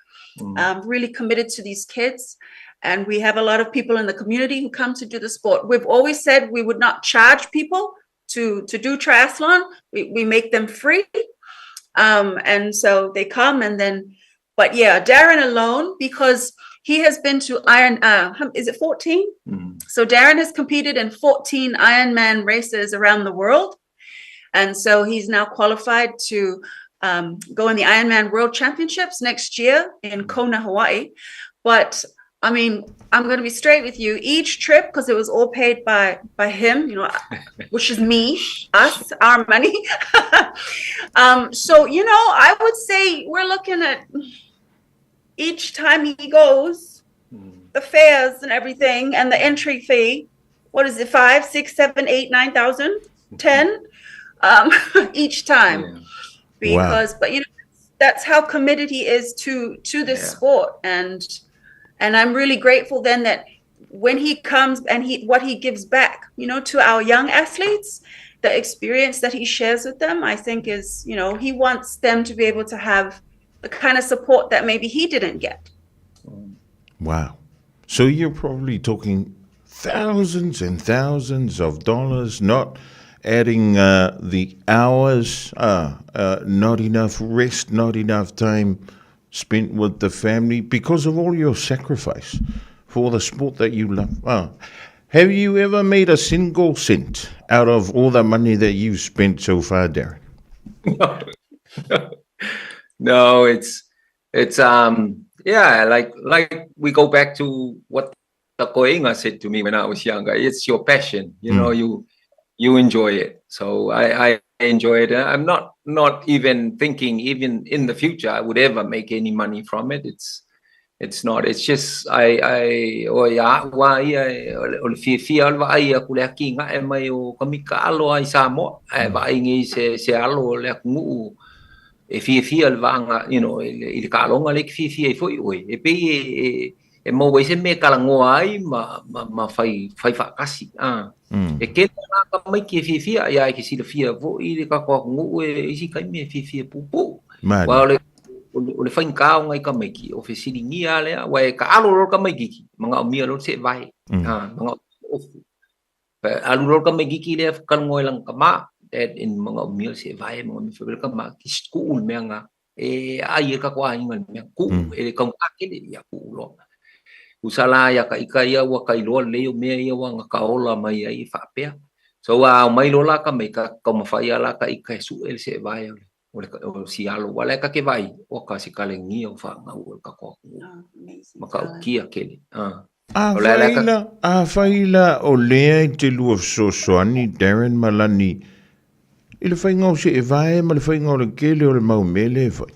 really committed to these kids. And we have a lot of people in the community who come to do the sport. We've always said we would not charge people to do triathlon. We make them free. And so they come and then, but yeah, Darren alone, because he has been to Iron, is it 14? So Darren has competed in 14 Ironman races around the world. And so he's now qualified to go in the Ironman World Championships next year in Kona, Hawaii. But I mean, I'm going to be straight with you. Each trip, because it was all paid by him, which is me, us, our money. So I would say we're looking at each time he goes, the fares and everything, and the entry fee. What is it? 5, 6, 7, 8, 9,000, 10, each time. Because, but that's how committed he is to this sport, and I'm really grateful then that when he comes and he what he gives back to our young athletes, the experience that he shares with them, I think is, he wants them to be able to have the kind of support that maybe he didn't get. Wow. So you're probably talking thousands and thousands of dollars, not adding the hours, not enough rest, not enough time spent with the family because of all your sacrifice for the sport that you love. Have you ever made a single cent out of all the money that you've spent so far, Darren? No, it's yeah, like we go back to what the Koinga said to me when I was younger. It's your passion, you enjoy it. So I enjoy it. I'm not even thinking even in the future I would ever make any money from it. It's It's not. It's just I o ia a'u a ia o le fiafia o le vaai aku le atigae mai o kamika alo ai Samoa ae vaai nei se alo o le atunuu e fiafia le vaga i le taaloga lea e te fiafia ai foi oe e pei e maua ai se mea e talanoa ai ma fai fai faatasi e tele la tamaiti e fiafia ia e te silafia foi le tatou atunuu e isi taimi e fiafia puupuu aua o le faigata o nai tamaiti o fesiligia lea aua e taalo loa le tamaititi manaomia loa le seevae manaomia ofu alu loa le tamaititi lea talanoa i lana tamā e manaomia le seevae manaomia fai mai le tamā tuu le mea lena e aai ai le tatou aiga i le mea tuu e le taugata tele ia tuu loa tusa la ia taita ia ua tailoa lelei o mea ia ua gataola mai ai faapea so ua ao mai loa la tamaiti taumafai lava la taita e sue le seevae o le sialo aua la e ta te vaai o ka se kalegia o fanau o le tatou atunuu matautia tele A fai la, a fai la o lea i te lua fesoasoani Darren ma Lani i le faiga o seevae ma le faiga o le tele o le mau mea lea e fai.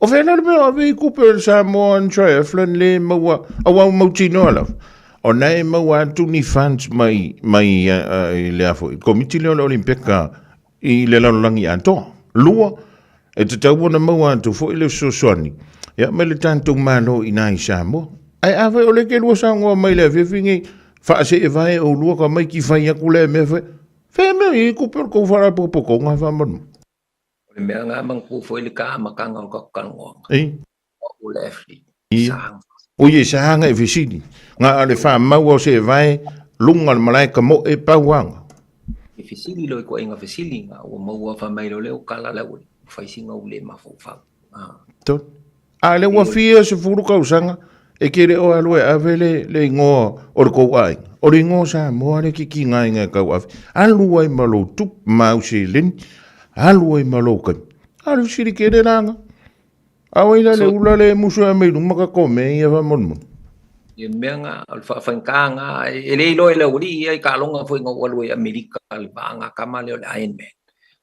O fea la le mea o ave i kupe o le Samoan Triathlon le maua, aua ua mautinoa lava. O na e maua atu ni funds mai, mai i le a foi, komiti lea o le Olimpeka i le lalolagi atoa. Lua, e tatau ona maua atu foi le fesoasoani ia mai le tatou Malo i nai Samoa. Ae afai o lea e te lua saunoa mai le afiafi nei, faaseevae oulua tamaiti fai atu lea mea fai. Fea mea i ai tupe o le tou faalapotopotoga faamolemole? O le mea lena manatua foi le amataga o le tatou talanoaga. O le athlete. Ia. O ia sa aga e fesili. Nga a le whamau o se vae, lunga le malae ka mo e pauanga. E fesili loa i koaiga fesiliga ua maua fai mai loa lea o kala le aualii ua fai sina ua le mafaufau. Tonu. A le ua fia 10 tausaga e ke le o alu e ave le ingoa o le kou aiga. O le ingoa Samoa le kikigaina e kau ave. Alu ai ma lou tupu ma au seleni, alu ai ma lou kaimi. A le fesili kele langa. A wai la le ula le musu e mai luma ka kome ia faamolemole. Ia mea nga o le faafaigata nga e le iloa e le aualii ia i taaloga foi na ou alu ai i Amerika le vaga kama lea o le Ironman.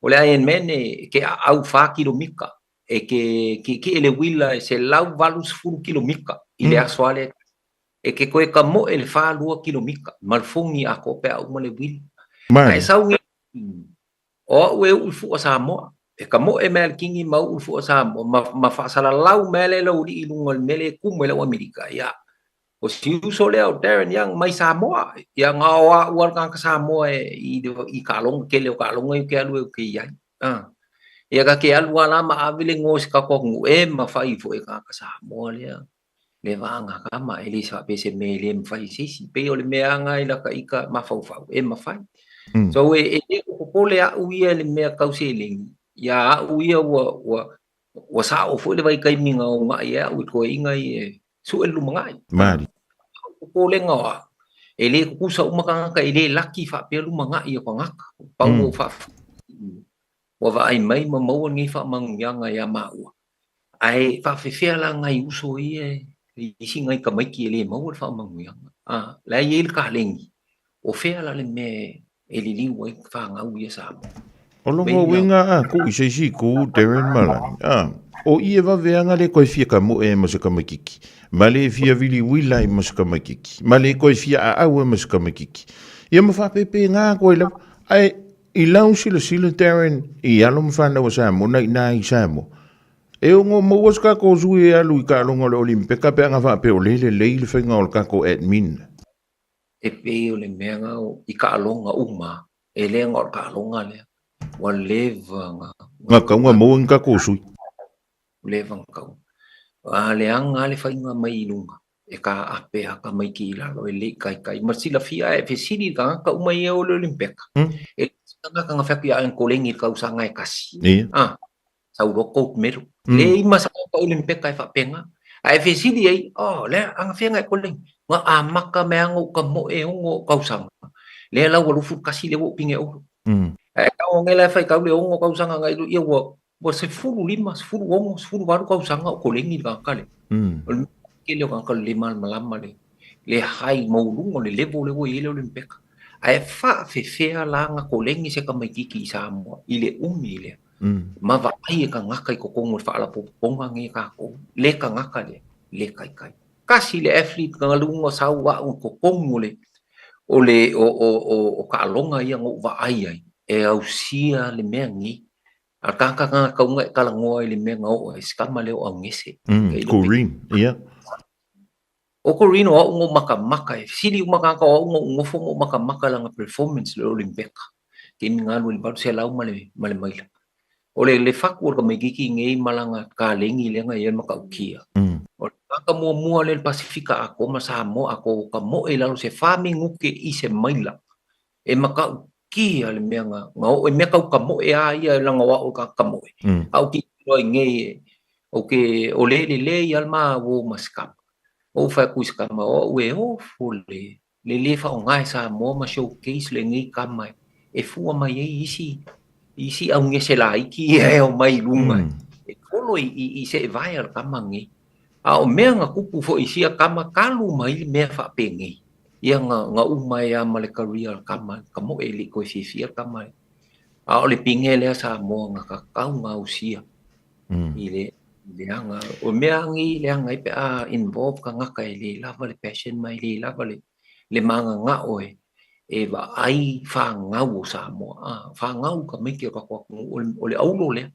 O le Ironman e ke aau 4 kilomita e ke kiekie le uila e 180 kilomita i le aso lava lea e ke toe tamoe le 42 kilomita ma le fogi atoa pe a uma le uila. Ae sau nei O au e uʻu i fua Samoa. E kamoe mai le kini ma uʻu i fua Samoa ma faasalalau mai le aualii i luga o le mea lea e tumu ai le au Amerika. Ia, o si uso lea o Darren Young mai Samoa. Ia, na o a'u lava le tagata Samoa e i taaloga, tele o taaloga ia ou te alu ai ou te i ai. Ia, ta te alu lava la ma ave le igoa o si tatou atunuu e mafai foi e tagata Samoa lea. Le vaga kama e le faapea se mea e le mafai e se isi. Pei o le mea aga i laka ika mafaufau e mafai. So e le o popole a'u ia i le mea tau seleni, ia a'u ia ua sa'o foi le vaitaimi na oga'i ai a'u i toeaiga ia e su'e le lumanai. Mali. O popolega o a'u, e le tutusa uma tagata, e le laki faapea lumanai o tagata. Pau o ua vaai mai ma maua lenei faamanuiaga ia maua. Ae faafefea la nai uso ia i isi nai tamaiti e le maua le faamanuiaga. La e i ai le kaleni, o fea la le mea e liliu ai fanau ia Samoa. O lona uiga a tuu i se isi itu Darren ma Lani, a, o i e vaveaga le toe fia kamoe ai ma se tamaititi, ma le fia viliuila ai ma se tamaititi, ma le toe fia aau ai ma se tamaititi. Ia ma faapepega atu ai lava. Ae I lau silasila Darren i alo ma fanau a Samoa na ina i Samoa, e ono maua se tatou sui e alu i taaloga o le Olimpeka pe ana faapea o lea e lelei le faiga o le tatou admin. E pei o le mea na i taaloga uma, e le na o le taaloga lea, ua leva na. Na tau na maua ni tatou sui. Ua leva na tau. A leaga lava le faiga mai i luga. E taape a tamaiti i lalo e le i taitai. Ma silafia e fesili i tagata uma ia o le Olimpeka. E le isi tagata na fai atu ia oe na koleni i le tausaga e tasi. Sau loa gold medal. Le ima sa ka Olimpeka e faapena. Ae fesili ai, oh, lea, ana fea na e koleni. Na amata mai ana ou kamoe e ono o tausaga. Lea la ua 21 lea ua ou pine olo. Ae tau nei la e faitau le ono tausaga na ia ua 15, 16, 18 tausaga o koleni le tagata lea. O le mea tele o tagata le malamalama le high maualuga o le level lea ua i ai le Olimpeka. Ae faafefea la na koleni se tamaititi i Samoa i le umi lea. Ma vaai e tagata i totonu o le faalapotopotoga nei a tatou, le tagata lea, le taitai. Tasi le athlete na galuga sau a'u i totonu o le o le o o o o taaloga ia na ou vaai ai e ausia le mea lenei. A o le tagata lena e tatau ona e talanoa i le mea na oo ai se tama lea o Aunese. Corrine, ia. O Corrine o a'u na ou matamata e fesili uma tagata o a'u na ou nofo ma ou matamata i lana performance i le Olympeka taimi na alu ai i le 800 ma le ma le maila. O le le fatu o le tamaititi nei ma lana kalegi lea na i ai le matautia. O le tagata muamua lea i le Pasefika atoa ma Samoa atoa ua tamoe i lalo se fa minute i se maila e matautia le mea na na oo i mea tau tamoe a ia leaga o a'u o le tagata tamoe. Ae ou te iloa i nei e ou te o le lelei a le ma uo ma se tama. Ou fai atu i se tama o a'u e ofo le le lē faaaoga e Samoa ma showcase lenei tama e fua mai ai isi isi augese laiti ia e omai i luga e folo i i i seevae a le tama lenei. A o mea na tupu foi i sia tama talu mai le mea faapenei ia na na uma ai lava ma le career a le tama tamoe e le i toe fiafia le tama. A o le pine lea Samoa na tatau ona ausia i le leaga. O mea nei leaga ai pe a involve tagata e le lava le passion ma e le lava le le mananao e e vaai fanau o Samoa. A, fanau tamaiti o tatou atunuu, o le, o le aulo lea.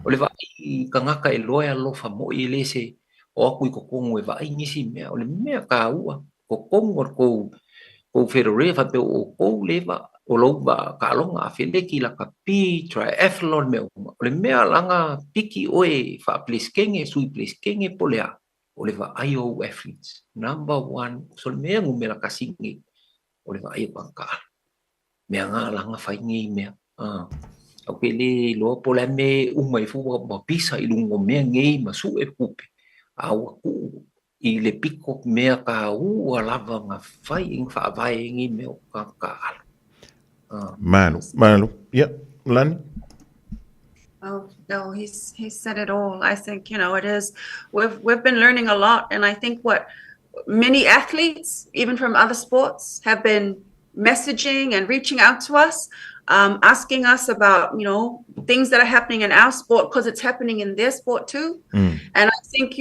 O le vaai tagata e loa e alofa moi e le se o atu i totonu e vaai nisi mea. O le mea taua, totonu o le tou tou federation faapea o outou le va o lou va taaloga afeleki, lakapi, triathlon mea uma. O le mea laga piki oe faa-Peresetene, sui Peresetene po o le a, o le vaai o ou athletes. Number one, so le mea numera tasi nei, o le vaai o tagata. Mea na laga fai nei mea. Ou te le iloa po o le a le mea e uma ai fua ma pisa i luga o mea nei ma sue tupe, a ua tuu i le pito mea taua lava na fai na faavae ai nei mea o tagata taaalo. Malo, malo. Ia, Lani? Oh, no, he's said it all. I think, it is we've been learning a lot, and I think what many athletes, even from other sports, have been messaging and reaching out to us, asking us about, things that are happening in our sport because it's happening in their sport too. And I think,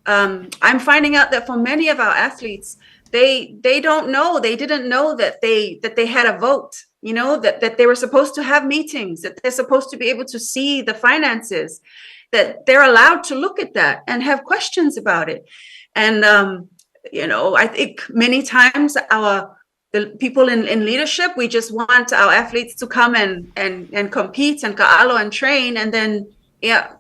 I'm finding out that for many of our athletes, they don't know, they didn't know that they had a vote, that they were supposed to have meetings, that they're supposed to be able to see the finances, that they're allowed to look at that and have questions about it. And I think many times our the people in leadership, we just want our athletes to come and compete and ka'alo and train, and then, yeah,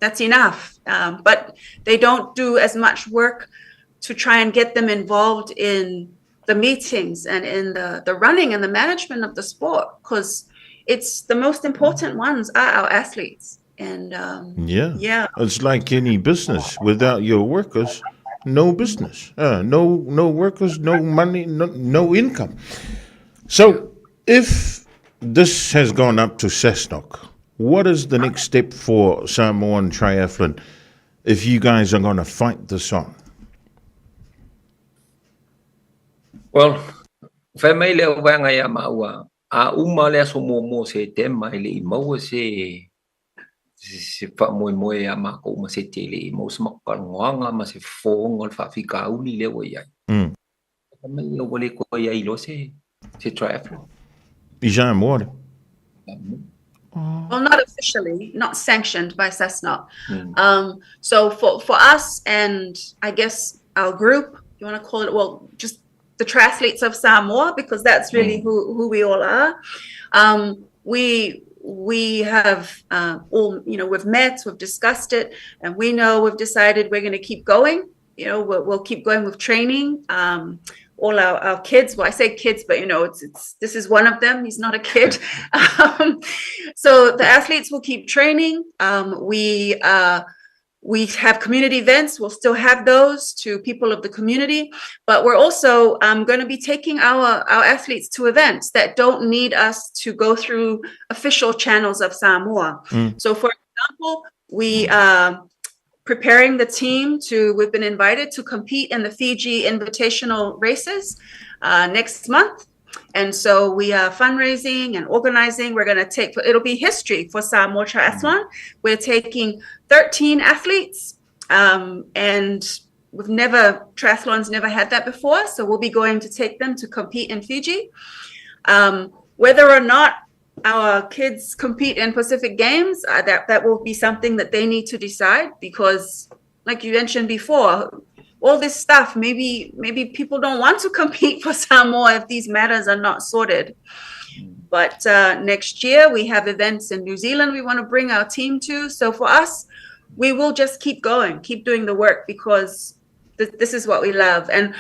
that's enough. But they don't do as much work to try and get them involved in the meetings and in the running and the management of the sport, because it's the most important ones are our athletes. And yeah. It's like any business. Without your workers, no business. No workers, no money, no income. So if this has gone up to SASNOC, what is the next step for Samoan Triathlon if you guys are going to fight this on? Well, fai mai le au vaega ia maua, a uma le aso muamua o Setema e le i maua se se faamoemoe ia makou ma se tele i maua se matou talanoaga ma se fofoga o le faafitauli lea ua i ai. Fai mai ia ua le toe i ai loa se se triathlon. I Samoa le. Well, not officially, not sanctioned by SASNOC. So for us and I guess our group, you want to call it, well, just the triathletes of Samoa, because that's really who we all are. We have all, we've met, we've discussed it, and we know we've decided we're going to keep going. We'll keep going with training. All our kids, well, I say kids, but it's this is one of them. He's not a kid. So the athletes will keep training. We have community events. We'll still have those to people of the community, but we're also going to be taking our athletes to events that don't need us to go through official channels of Samoa. So, for example, we are preparing the team to. We've been invited to compete in the Fiji Invitational races next month. And so we are fundraising and organizing. We're going to take, it'll be history for Samoa Triathlon. We're taking 13 athletes and We've never, triathlon's never had that before, so we'll be going to take them to compete in Fiji. Whether or not our kids compete in Pacific Games, that will be something that they need to decide, because like you mentioned before, all this stuff, maybe people don't want to compete for Samoa if these matters are not sorted. But next year we have events in New Zealand we want to bring our team to. So for us, we will just keep going, keep doing the work, because this is what we love. And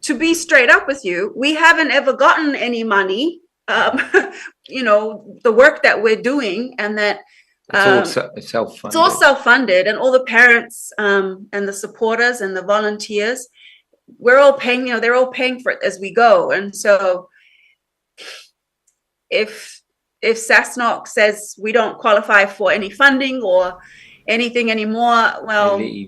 to be straight up with you, we haven't ever gotten any money. The work that we're doing, and that it's all self-funded. It's all self-funded, and all the parents and the supporters and the volunteers, we're all paying, they're all paying for it as we go. And so if SASNOC says we don't qualify for any funding or anything anymore, well, we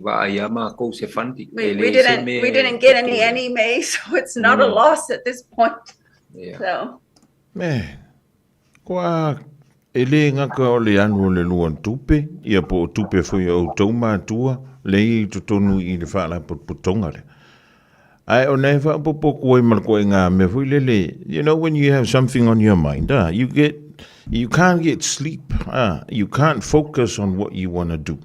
didn't get any anyway, so it's not a loss at this point. Yeah. So man, kwa e le ngaka o le anu o le lua tupe, ia po o tupe fui o tauma tua, le i totonu i le whaala putonga le. Ai o nei whaapopo koe ma koe ngā mea fui lele, you know, when you have something on your mind, you can't get sleep, you can't focus on what you want to do.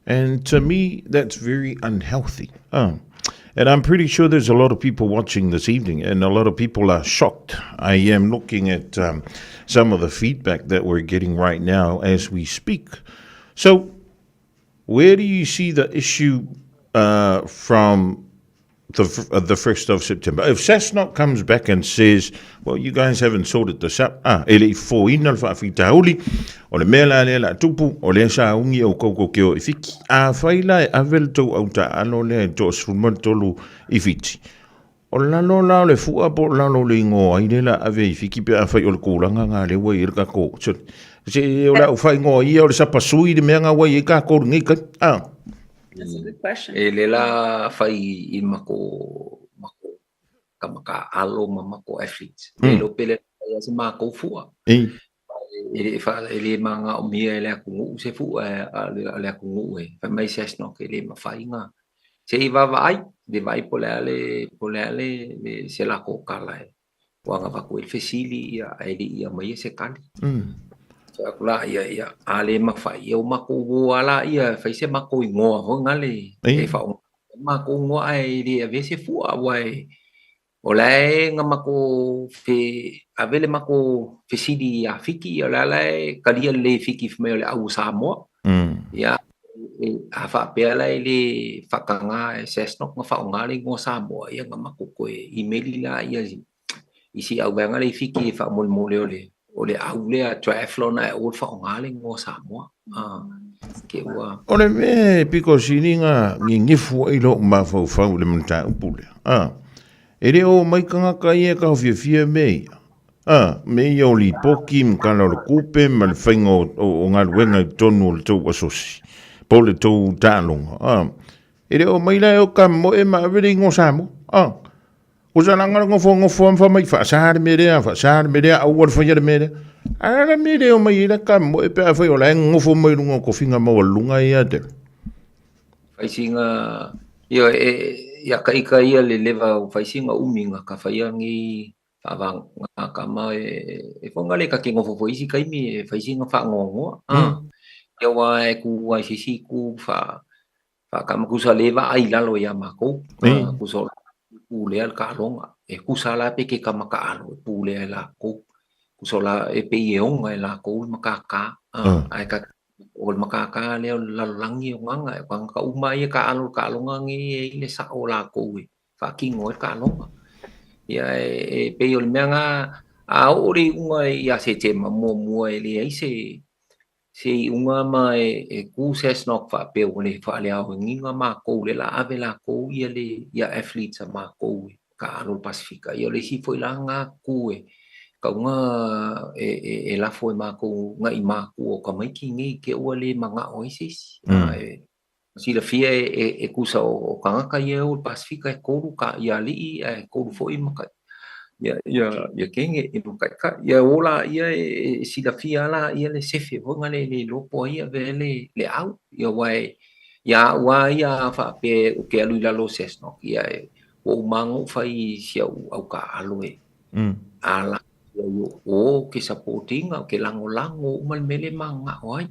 And to me, that's very unhealthy. And I'm pretty sure there's a lot of people watching this evening, and a lot of people are shocked. I am looking at some of the feedback that we're getting right now as we speak. So where do you see the issue from the 1st of September? If SASNOC comes back and says, well, you guys haven't sorted this up, e le i fōina le whaafitauli, o le mea la lea la tupu, o lea sa ungi au koko keo i fiki, a whaila e ave le tau au ta alo lea e toa sefulumatolu i Fiti. O lalo la o le fua po lalo le ingoa i le la ave i Fiki pe a whai o le kūlanga ngā lewa i le kako. Se o la u whai ingoa ia o le sapasui le mea ngā wai e kako ngi kai. That's a good question. E le la whai i mako kamaka alo ma mako athletes. E lo pele ia se mako fua. E le manga o mia e le akungu se fua a le akungu e. Whai mai SASNOC e le mawhainga. Se i wawa ai, le vai po le ale le se lako kala e. Wanga waku e fesili ia e li ia mai e se kali. So aku la ia a le mawhai ia o mako ua la ia whai se mako ingoa ho ngale. E wha mako ingoa e le ave se fua wai. O la e ngā mako avele mako fesili a Fiki o la la e kalia le Fiki mai o le au Samoa. Ia a whaapea la e le whakanga e SASNOC ngā whaonga le ingoa Samoa ia ngā mako koe imeli la ia i si au venga le Fiki e whaamole o le au lea triathlon e o le whaonga le ingoa Samoa. O le mea piko sininga ngingifu i lo mawhauwhau le mata upule. E le o mai kangaka ia ka fiafia me ia. Me ia o lipoki, mkala o le kupe, ma le whainga o ngā luenga i tonu o le tau asosi. Po le tau tālonga. E le o mai lai o ka moe ma awere ingo Samoa. O sa langa ngofo ngofo am whamai, whaasare me rea, au wala whaia le me rea. Ara me rea o mai ira ka moe pe a whai o lai ngofo mai runga ko finga maua lunga ia te. Whaisinga, ia ia kaika ia le leva o whaisinga uminga ka whaiangi whaawanga ka ma e whanga le ka ke ngofo fo isi kaimi e whaisinga whaangongoa. Ia wā e ku ai sisi ku whakamakusa leva ai lalo ia mako. Kusa pulea le kaalonga. E kusa la pe ke ka makaalo e pulea e lako. Kusa la e pe i e onga e lako le makaka. Ai ka o le makaka lea o le lalolangi o nganga. E ka uma ia ka alo le kaalonga ngi e i le sao lako e. Whakingo e kaalonga. Ia e pe i o le mea ngā a o le unga i a se te ma mua mua e le ai se se unga ma e ku SASNOC whaapea o le whaale au nginga ma kou le la ave la kou ia le ia athletes a ma kou e ka alo Pasifika. Ia le si foi la ngā ku e ka unga e lafo e ma kou ngā i ma ku o ka maiki ngi ke ua le manga o isi. Si la fia e kusa o kangaka ia o Pasifika e koru ka ia lii e koru foi maka. Ia kenge e makaika ia ola ia e silafia la ia le sefe honga le lopo ia ve le au ia wai Ia a'u lava ia a faapea ou te alu i lalo o Cessnock, ia e, ua uma lava ona ou fai i si au aukaaalo e a la ia i o ou te support ina, ou te lagolago uma le mea lea e mananao ai.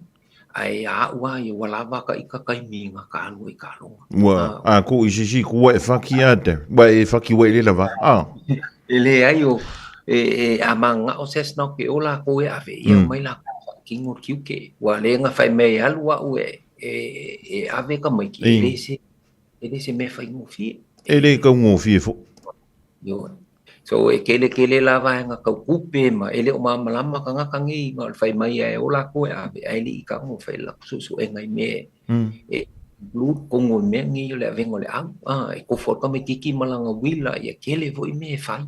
Ae ia a'u lava ia ua lava ka ita taimi na ka alu ai taaloga. Ua a ko i sisi kua e whaki a te, ua e whaki ua i le lava, a. E leai o, e, e, a mananao Cessnock e o lakou e ave, ia omai lakou e faatino le tiute. Ua le na fai mea e alu a'u e, e, e ave tamaiti, e le se, e le se mea faigofie. E le taugofie foi. Ioe. So e kele kele la vaega tau tupe ma e le o malamalama tagata nei na o le fai mai e o lakou e ave ae le i tago e fai latou suesuega i mea e include tonu o mea nei o le avega o le au a e tofu atu tamaititi ma lana uila ia tele foi mea e fai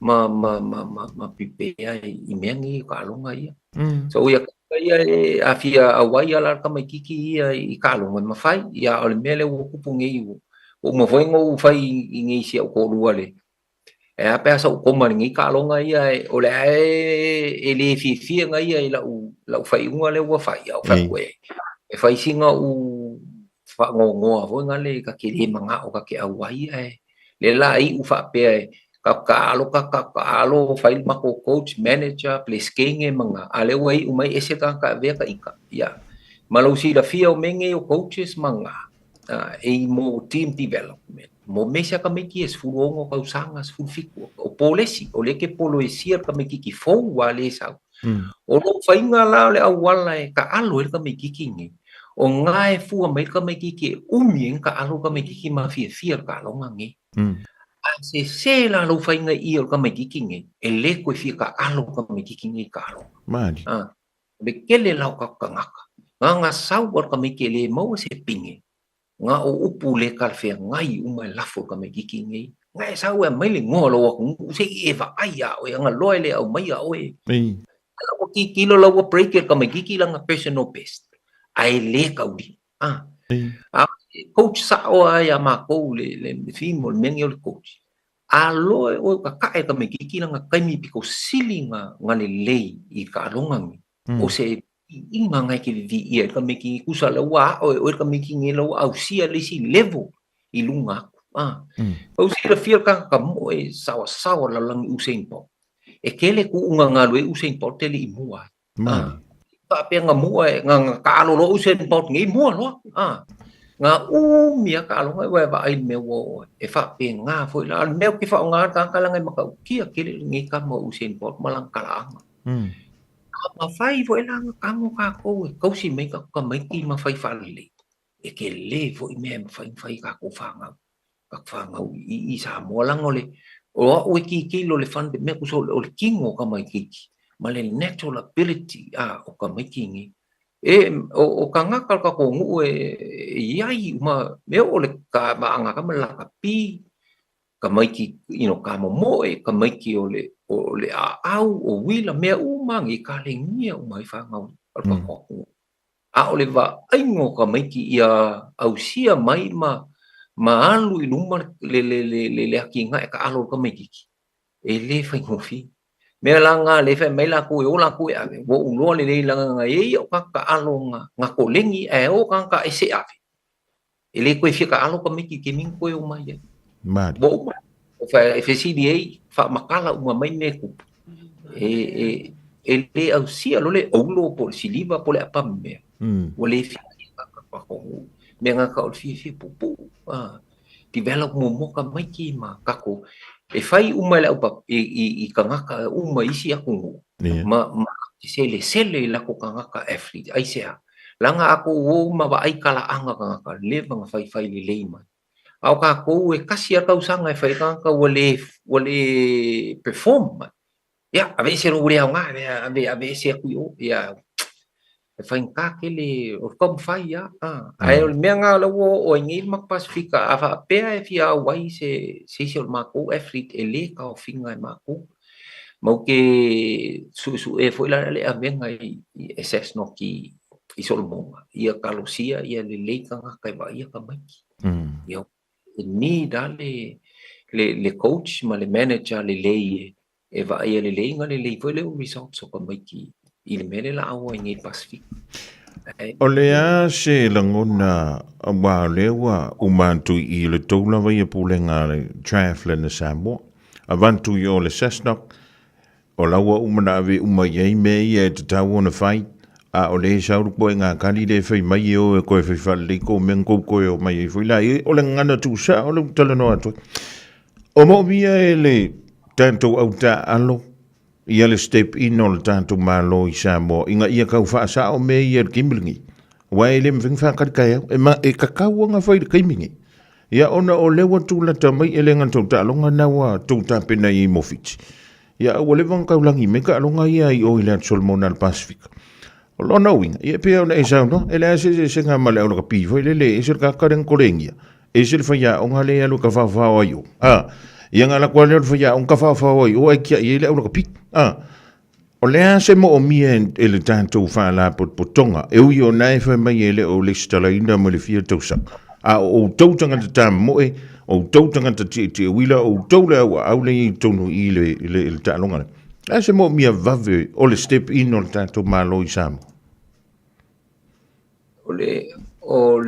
ma ma ma ma ma prepare i mea nei o taaloga ia. So ia ia e a fia auai ala le tamaititi ia i taaloga e mafai ia o le mea lea ua tupu nei ua uma foi ona ou fai i nei si au toalua le e a pe a sa ou koma i lenei taaloga ia e o le a e le fiafia na ia i lau lau faaiuga lea ua fai a o fai atu e e fai sina ou faanoanoa foi na le ta te le manao ta te auai ae lea la iu faapea e ka taalo ka taalo fai le matou coach manager peresetene ma na a lea ua iu mai ese tagata e avea ta ita ia ma lou silafia o mea nei o coaches ma na e mo team development mo mea sia tamaiti e 16 tausaga 17 o polesi o lea ke poloesia le tamaititi fou ua le sau. O lou faiga la o le auala e taalo ai le tamaititi nei, o na e fua mai le tamaititi e umi ai ona taalo le tamaititi ma fiafia le taaloga nei. A sese la lou faiga i i o le tamaititi nei, e le toe fia taalo le tamaititi nei i taaloga. Mali. O le tele la o tatou tagata, na na sau a le tamaiti e le maua se pine, na o upu le talafeagai uma e lafo i le tamaititi nei. Na e sau e aumai le igoa o lou atunuu se i e vaai ia oe, agaloa e le aumaia oe. A ua tilotilo la ua break e le tamaititi lana personal best, ae le taulima. A coach sao lava ia matou le le theme o le mea lenei o le coach, A loa e oe kakaʻe tamaititi lana taimi pito sili na na lelei i taaloga nei, o se viiga na e te viviia ai le tamaititi nei, tusa la ua aʻo e oe le tamaititi nei la ua ausia le isi level i luga atu. A pau silafia le tagata moe saoasaoa lalolagi Usain Bolt, e tele tuuga na alu ai Usain Bolt e le i mua ai. Mali. Faapea nga mua e nga nga taalo loa Usain Bolt nei mua loa. Nga umi a taaloga e ua e vaai i le mea ua oo ai. E faapena foi la. A o le mea ou te faaaoga le tagata leaga e matautia tele lenei tama o Usain Bolt ma lana talaaga. A mafai foi la ona tago tatou e tausi mai tatou tamaiti ma fai faalelei, e tele foi mea e mafai ona fai e tatou fanau. Fanau i i Samoa leaga o le o a'u e tilotilo i le fund mea tusa o le tino o tamaititi ma le natural ability a o tamaiti nei. E o tagata o le tatou nuu e i ai uma e oo i le vaaga ma le lakapi tamaiti you know kamomoe tamaiti o le o le aau o uila mea uma nei e kalenia uma ai fanau a le tatou atunuu. A o le vaaiga o tamaiti ia ausia mai ma ma alu i luma le le le le le atinae taalo o le tamaititi, e le faigofie. Mea la na lea e fai mai latou e o latou e ave, ua ou iloa lelei leaga na i ai au tagata taalo na na koleni ae o tagata ese e ave. E le toe fia taalo tamaiti i taimi na toe o mai ai. Mali. Ua uma. E fesili ai, faamatala uma mai mea e tupu. E, e, e le ausia loa le oulo po o le siliva po o le apa mea. Ua le fiafia tagata Mea na o le fiafia puupuu. Ah, develop muamua tamaiti ma tatou. E fai uma e le au i, i, i tagata uma i isi atunuu. Yeah. Ma, ma selesele i latou tagata athlete. Aisea? Leaga a tou o ma vaai talaaga tagata, leva ona faifai lelei mai. A o tatou e tasi lava le tausaga e fai ai tagata ua le ua le perform mai. Ia, aveese loa ua le aoga, ave aveese atu i o. Ia, e faigata tele, o le taumafai lava. Ae o le mea lena o lea ua oo ai nei le matou Pasefika, a faapea e fia auai se se isi o le matou athlete e le taofiga e matou. Ma ou te suesuea foi la le avega i Cessnock i Solomona, ia talosia ia lelei tagata e vaaia tamaiti. Ia e need lava le le coach ma le manager lelei e vaaia lelei ona lelei foi lea o results o tamaiti i le mea lea o le a auai nei i le Pasefika. O le a se lagona aua o lea ua uma atu i i le tou lava ia pulega a le Triathlon a Samoa, avatu i o le SASNOC, o la ua uma ona ave uma i ai mea ia e tatau ona fai, a o lea e sau le koe kali lea e fai mai e o e toe fai faalelei kou mea na tou toe omai ai foi la. O le gagana tuusao lea ou te talanoa atu ai. O moomia e le tatou au taaalo ia le step in o le tatou Malo i Samoa ina ia tau faasao mea ia i le taimi lenei. Aua e le mafai ona faatali taeao, e, ma, e tatau ona fai i le taimi nei. Ia ona o lea ua tulata mai e le gata o taaloga na ua tou tapena i ai mo Fiti. Ia ua leva ona taulagi mai taaloga ia i o i le Atu Solomona i le Pasefika. O lona uiga, ia e pei ona e saunoa, e leai se eseesega ma le aulakapi foi lele, e ese le tagata lea na kolenia, ese le faiaoga lea e alu e tafaofao ai o. A, ia na alu atu lava lea o le faiaoga tafaofao ai o ae tiai ai le aulakapi. A, o le a se moomia e le tatou faalapotopotoga, e ui o na e fai mai e le o lesitalaina mo le fia tausaga, a o outou tagata tamomoe, o outou tagata tietie uila, o outou le auaau lea e i totonu i i le, le, le taaloga lea. Le a se moomia vave o le step in o le tatou Malo i Samoa? O le, o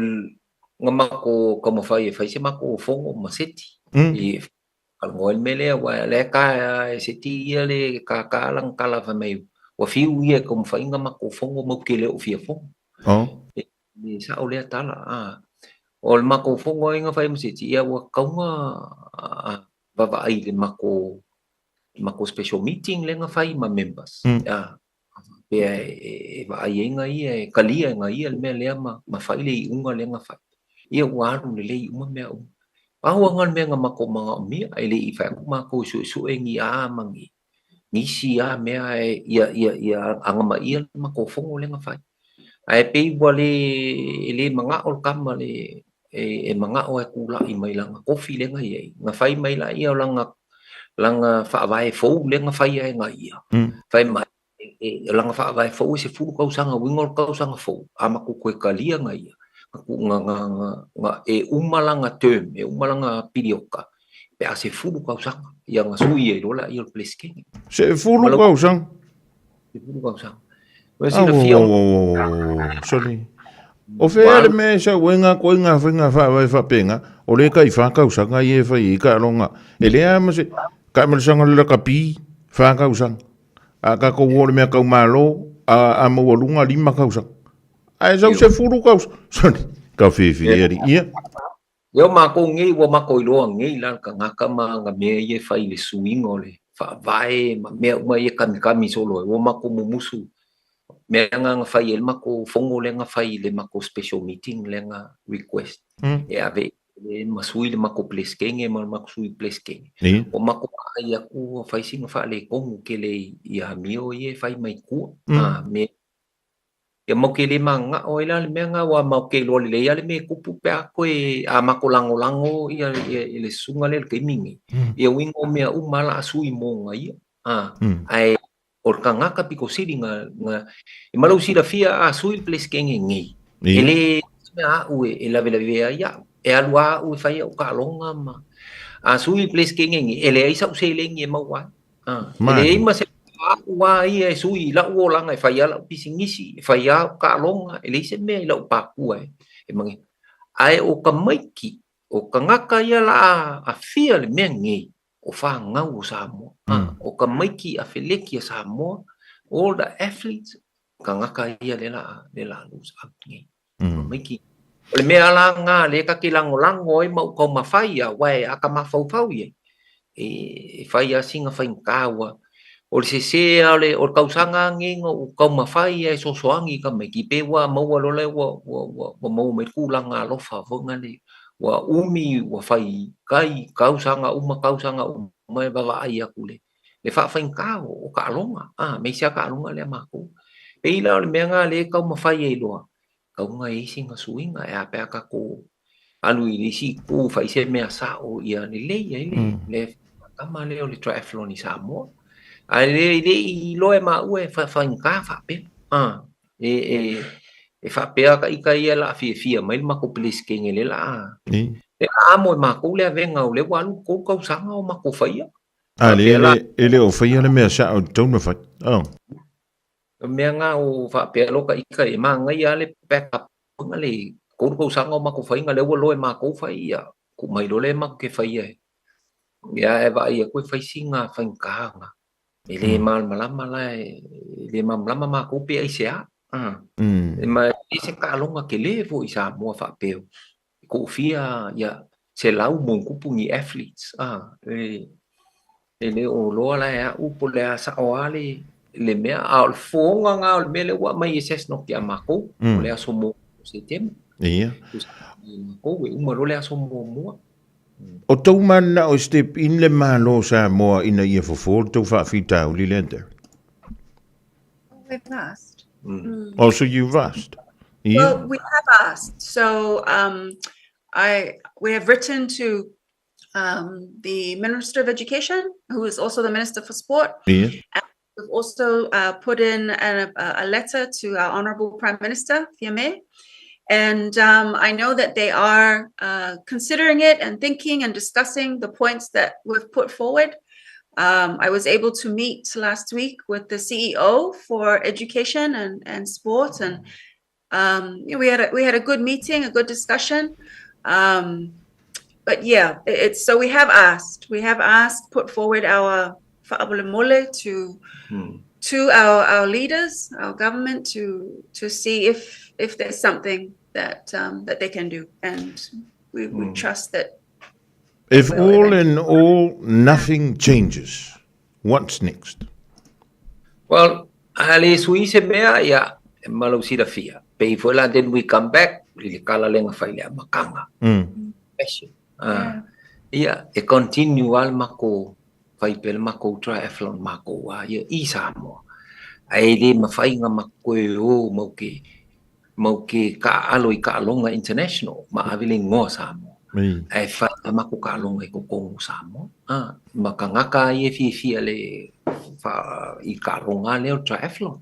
nga mako taumafai e fai se mako fono ma seti. I Kalanoa i le mea lea, aua o lea e ta e seti ia le kaka lana tala fai mai ua fiu ia e taumafai nga matou fono matou te le o fia fono. Oh. E, e sao lea tala. A. O le matou fono ai na fai ma seti, ia ua tatau ona vaavaai i le matou matou special meeting lea na fai ma members. A, faapea e vaai ai nga ia, e kalia e nga ia le mea lea ma fai le iuga lea na fai. Ia ua alu lelei uma mea uma. Pau lava le mea na matou manaomia, e le i fai atu matou e suesue ni a ma ni nisi a mea e ia ia ia agamaia le matou fono lea na fai. Ae pei ua le e le manao le tama le e manao e tulai mai lana tofi lea na i ai, na fai mai laia o lana lana faavae fou lea na faia e na ia. Fai mai e lana faavae fou e 10 tausaga, uiga o le tausaga fou, a matou toe talia na ia, na, na, na, na, e uma lana term, e uma lana piliota, pe a 10 tausaga, ia na sui ai loa laia o le Peresetene. 10 tausaga? 10 tausaga. Ua silafia. Sorry. O fea le mea e sau ai ngā koe ngā whainga whaawai whapenga, o le kai whākausanga i e whai i ka ronga. E lea ma se, ka marisanga le lakapi, whākausanga. A ka kou o le mea kau malo, a maualuga 5 tausaga. Ae sau 10 tausaga. Sorry, ka whiwhi e ari. Ia. Ia o makou nei, ua makou iloa nei la le tagata ma ana mea ia e fai i le suiga o le faavae ma mea uma ia e kamikami solo ai, ua makou mumusu mea na na fai ai le makou fono lea na fai i le makou special meeting lea na request e ave e ma sui le makou Peresetene ma le makou sui Peresetene. Ua makou vaai atu ua fai sina faaletonu tele i amio ia e fai mai tua. A me ia mau ke le mananao ai la le mea na aua matou te iloa lelei lava le mea e tupu pe a toe a matou lagolago ia le susuga lea i le taimi lenei. Ia uiga o mea uma lava o le a sui mo na ia. Ae o le tagata pito sili na e ma lou silafia a sui le Peresetene nei, e le se mea a'u e lavelave ai a'u, e alu lava a'u e fai a'u taaloga ma a sui le Peresetene nei, e leai sa'u seleni e maua ai. E leai ma se a'u lava ia e sui i la'u olaga e fai ai la'u pisinisi, e fai ai a'u taaloga, e leai se mea i la'u pākua e magia. Ae o tamaiti, o tagata ia o le a aafia le mea nei, o fanau o Samoa. O tamaiti afeleti a Samoa, all the athletes, tagata ia lea la a lose out nei. Tamaiti. O le mea la lena lea ta te lagolago ai ma ou taumafai aua e a ta mafaufau i ai, e fai lava sina faigata ua o le sese lava o le tausaga lenei na ou taumafai ai e sosoagi i tamaiti pe ua maua loa lea ua maua mai le tulaga alofa foi lea ua umi ua fai kai tausaga uma tausaga uma e vaavaai atu le le faafaigata o taaloga a aemaise lava taaloga lea a matou. Pei la o le mea lena lea e taumafai ai loa tauga e i ai sina suiga e a pe a tatou alu i le isi itu fai se mea sao ia lelei ai le le tama lea o le triathlon i Samoa. Ae le le i iloa e maua e faigata faapea. E faapea ka ita ia o le a fiafia mai le matou Peresetene lea o le a lea o le a amo e matou le avega o lea ua alu le 3 tausaga o matou faia. A, le, e le o faia le mea sao e tatau ona fai. Oh. mea nga o faapea loa ka ika e manaia lava le back up nga le tolu tausaga o matou faiga lea ua loa e matou fai ia tuu mai loa lea matou te faia e ia ae vaai atu e fai sina faigata na e le malamalama la e le malamalama matou pe aisea ma e leai se taaloga tele foi i Samoa faapea e toafia ia 100+ ni athletes e le o loa la e au po o le a sao lava le mea a o le fofoga lena o le mea lea ua aumai e SASNOC ia matou o le aso muamua o Setema. Ia. Matou e uma loa le aso muamua. O tou mananao e step in le Malo o Samoa ina ia fofo le tou faafitauli lea, Darren? We've asked. Oh, so you've asked? Yeah. Well, we have asked. So we have written to the Minister of Education, who is also the Minister for Sport. Yeah. And we've also put in a letter to our Honourable Prime Minister, Fiame. And I know that they are considering it and thinking and discussing the points that we've put forward. I was able to meet last week with the CEO for Education and Sport, and we had a good meeting, a good discussion. But yeah, it's so we have asked, put forward our fa'amolemole to our leaders, our government, to see if there's something that they can do, and we trust that. If all in all nothing changes, what's next? Well, a le sui se mea ia e ma lou silafia. Pei foi la then we come back i le kala lenga fai le amataga. Passion. Ia e continue lava le matou fai pea le matou triathlon matou a ia i Samoa. Ae le mafai ona matou toe o mau ke ka'alo i taaloga international ma ave le igoa Samoa. Ae fai a matou taaloga i totonu o Samoa. Ma tagata ai e fiafia le i taaloga lea o le triathlon.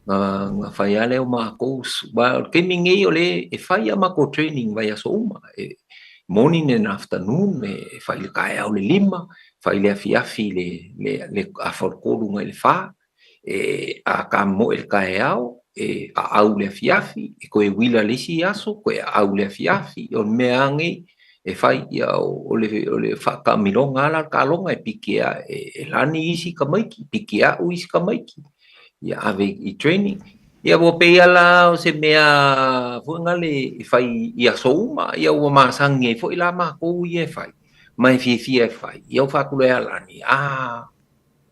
Na fai lava lea o matou, o le taimi nei o le e fai a matou training vaiaso uma. E morning and afternoon, e fai le taeao le 5, fai le afiafi le afa o le 3 nai le 4, e a kamoe le taeao, e aau le afiafi, e koe uila le isi aso, koe aau le afiafi, o le mea nei e fai ia o le whaakamiloga ala le taaloga e piki a e lani isi tamaiti, piki a'u isi tamaiti, ia ave i training. Ia ua pei ala o se mea foi ngale e fai i aso uma, ia ua masani ai foi la makou ia e fai, ma e fiafia e fai. Ia o whaakule a lani, a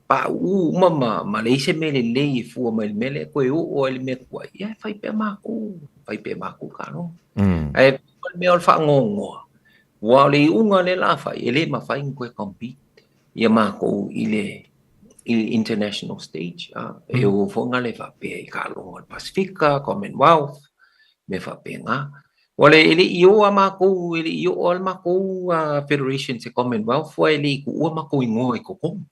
pa u uma ma le ise mele lei e fua mai le mele koe o o le mea kuai. Ia e fai pea makou, fai pea makou ka no. Ae o le mea o le whaangongoa. Ua o le iuga le la fai, e le mafai ni koe compete ia makou i le international stage. E o fonga le faapea i taaloga o le Pasifika, Commonwealth, me faapena. Ua le e le i o a makou, e le i o a le makou Federation se Commonwealth, ua e le i tuua makou igoa i totonu.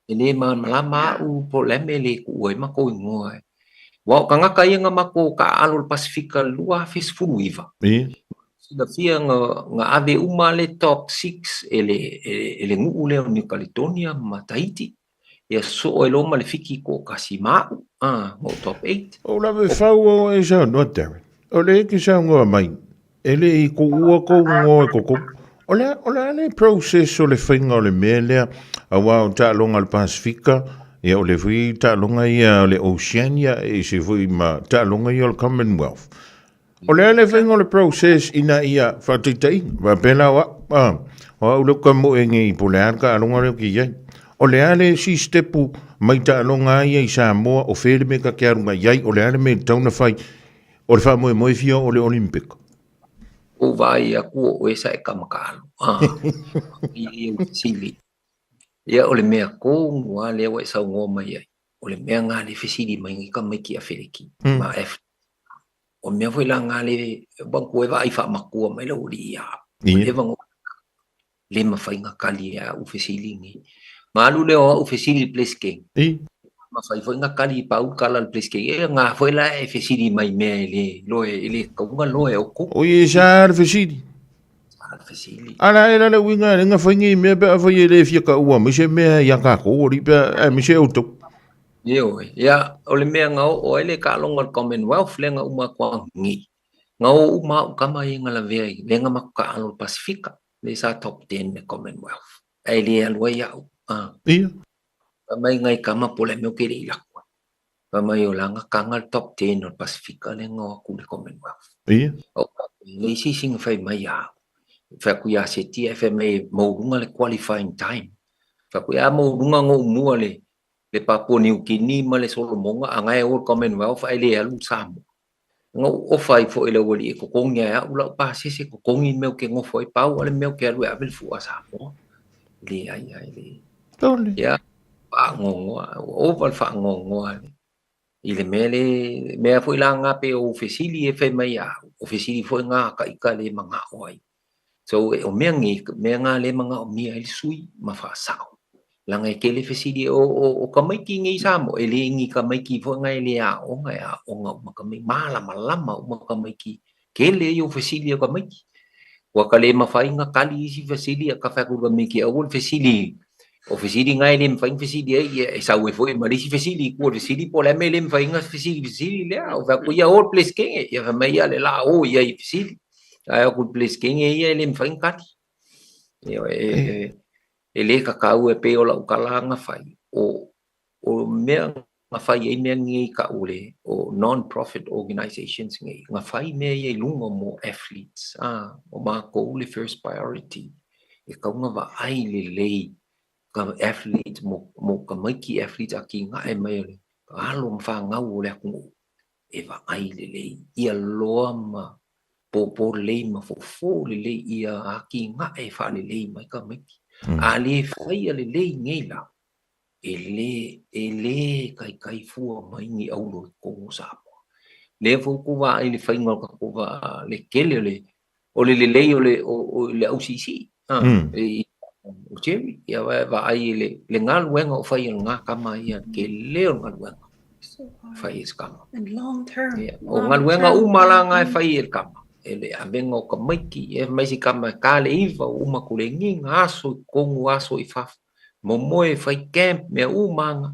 E le malamalama a'u po o le a le mea e le tuua ai makou igoa. Ua o tagata ia na makou taaalo le Pasifika le 2019. Silafia nga ave uma le top 6 e le nuu lea o New Caledonia ma Tahiti. Ia soo e loa ma le fiki ko kasi ma'u, mo top 8. O lave fau o e saunoa, Darren. O le e ke saunoa mai, e le i tuua kou igoa e koko. O le a le process o le faiga o le mea lea, auā o taaloga o le Pasifika, ia o le foi taaloga ia o le Oceania, e se foi ma taaloga ia o le Commonwealth. O le a le faiga o le process ina ia faataitaiga, faapea la o au, o au lea ka moe nei po o le a le taaloga lea ou te i ai. O le a le isi stepu mai taaloga ia i Samoa, o fea le mea ta te alu i ai, o le a le mea e tatau ona fai, o le faamoemoe fia o le Olympic. O vaai atu o oe sa e kamakaalo. I e fesili. Ia o le mea tonu lava lea ua e saunoa mai ai. O le mea ngā le fesili mai nei tamaiti a Feleki ma F. O mea foi la ngā le wangu e vaai faamatua mai lau alii ia. O le vango le mafai ngā kali e au fesili nei. Ngā alu lea o au fesili le place king. Mafai foi ngā kali i pau kala le place king. E ngā foi la e fesili mai mea e le loe, e le kaunga loe o ko. O ie sa le fesili. Sa le fesili. Ala e la le uiga e ngā whai ngei mea pe a whai e le fia ka ua mai se mea ia kākou o li pe a mai se outou. Ioe, ia, o le mea nga o ai le kaaloga o le Commonwealth le nga uma atu agiagi. Nga o uma au kama ia nga lavea i le nga maku kaalo le Pasifika, le sa top 10 le Commonwealth. Ai le alu ai au. Ia. Fa mai ngai kama po le mea o ke le ilaku. Fa mai o langa kanga le top 10 o le Pasifika le nga o aku le Commonwealth. Ia. O le isi singa fai mai au. Fai aku ia setia e fai mai maulunga le qualifying time. Fai aku ia maulunga ngo umua le Papua New Guinea ma le Solomonga a ngai o le Commonwealth ai le alu Samoa. Ngo o fai fo ile wali e kokongi a ula pa sese kokongi meo ke ngofo ai pau ale meo ke alu e ave le fua Samoa. Le ai ai le. Tole. Ia, pa ngongoa, o val fa ngongoa le. I le mea le, mea foi la ngā pe o fesili e fai mai a, o fesili foi ngā ka ika le manga o ai. So, o mea ngi, mea ngā le manga o mia ele sui ma fa sao. Langa e kele fesili o kamaiki ngi Samoa, e le ngi kamaiki foi ngai le a o ngai a o ngā uma kamaiki, malama lama uma kamaiki. Kele i o fesili o kamaiki. Ua ka le mawhai ngā kali isi fesili a ka whaku kamaiki a ua fesili. O fesili ngai le mwhai fesili e, ia, e sau e foi ma lisi fesili, kua fesili po le me le mwhai ngā fesili fesili lea. O whaku ia o place kenge, ia wha mai ia le la o ia i fesili. Ai o ku place kenge ia e le mwhai kali. Ia, e le kakau e pe o lau kala ngā whai. O mea ngā whai e mea ngi ka ule, o non-profit organizations ngi, ngā whai mea ia i lunga mo athletes, o mākou le first priority. E kau ngā wa ai le lei ka athletes, mo ka maiki athletes a ki ngā e mai ole, ka alo mwha ngau o le aku ngō. E wa ai le lei, ia loa ma pōpō lei ma fōfō le lei, ia a ki ngā e wha le lei mai ka maiki. A le whai a le lei ngei la, e le kai kai fua mai ngi aulo i kongo Samoa. Le fau ku wa ai le whai ngau ka ku wa le kele le, o le le lei o le, o le au si si. E, o Jerry, ia wa wa ai le ngā luenga o whai o ngā kama ia, ke le o ngā luenga. Whai e kama. And long term. Ia, o ngā luenga uma la ngā e whai e kama. E le avenga o ka maiki, e mai si kama ka le iwa, o uma ku le nginga, aso i kongu, aso i fafu. Momoe, whai camp, mea umanga.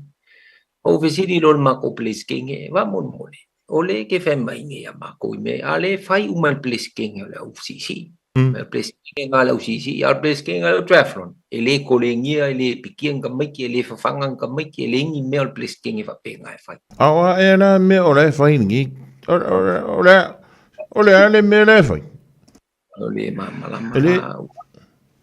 O vesiri lol mako place kenge, wa mon mole. O le ke whai mai nge a mako i me, a le whai uma place kenge o le au si si. Le place kenge ngā le au si si, a le place kenge ngā le triathlon. E le kole ngia, e le pikia nga maiki, e le whawhanga nga maiki, e le ngi mea o le place kenge wha pe ngā e whai. A oa e la mea o le whai ngi, o le a le mea le whai. O le ma malama E le la.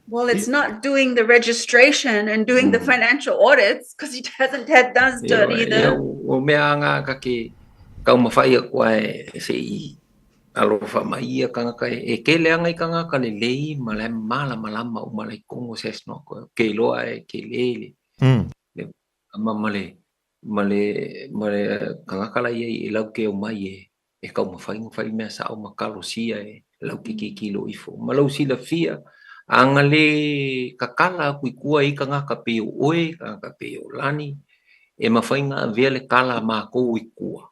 Well, it's not doing the registration and doing the financial audits because he hasn't had those done either. Ia, o mea ngā ka ke kau mawhai a kua e se i alofa mai ia kangaka e kele anga i kangaka le lei ma le mala malama o malai kongo se no ko ke loa e ke lele. Le ama male male male kangaka la ia i lau ke o mai e kau mawhai ngawhai mea sa o makalo sia e lau ke ke kilo ifo. Ma lau sila fia anga le kakala kui kua i kangaka pe o oe, kangaka pe o lani, e mawhai ngā vea le kala mā kou i kua.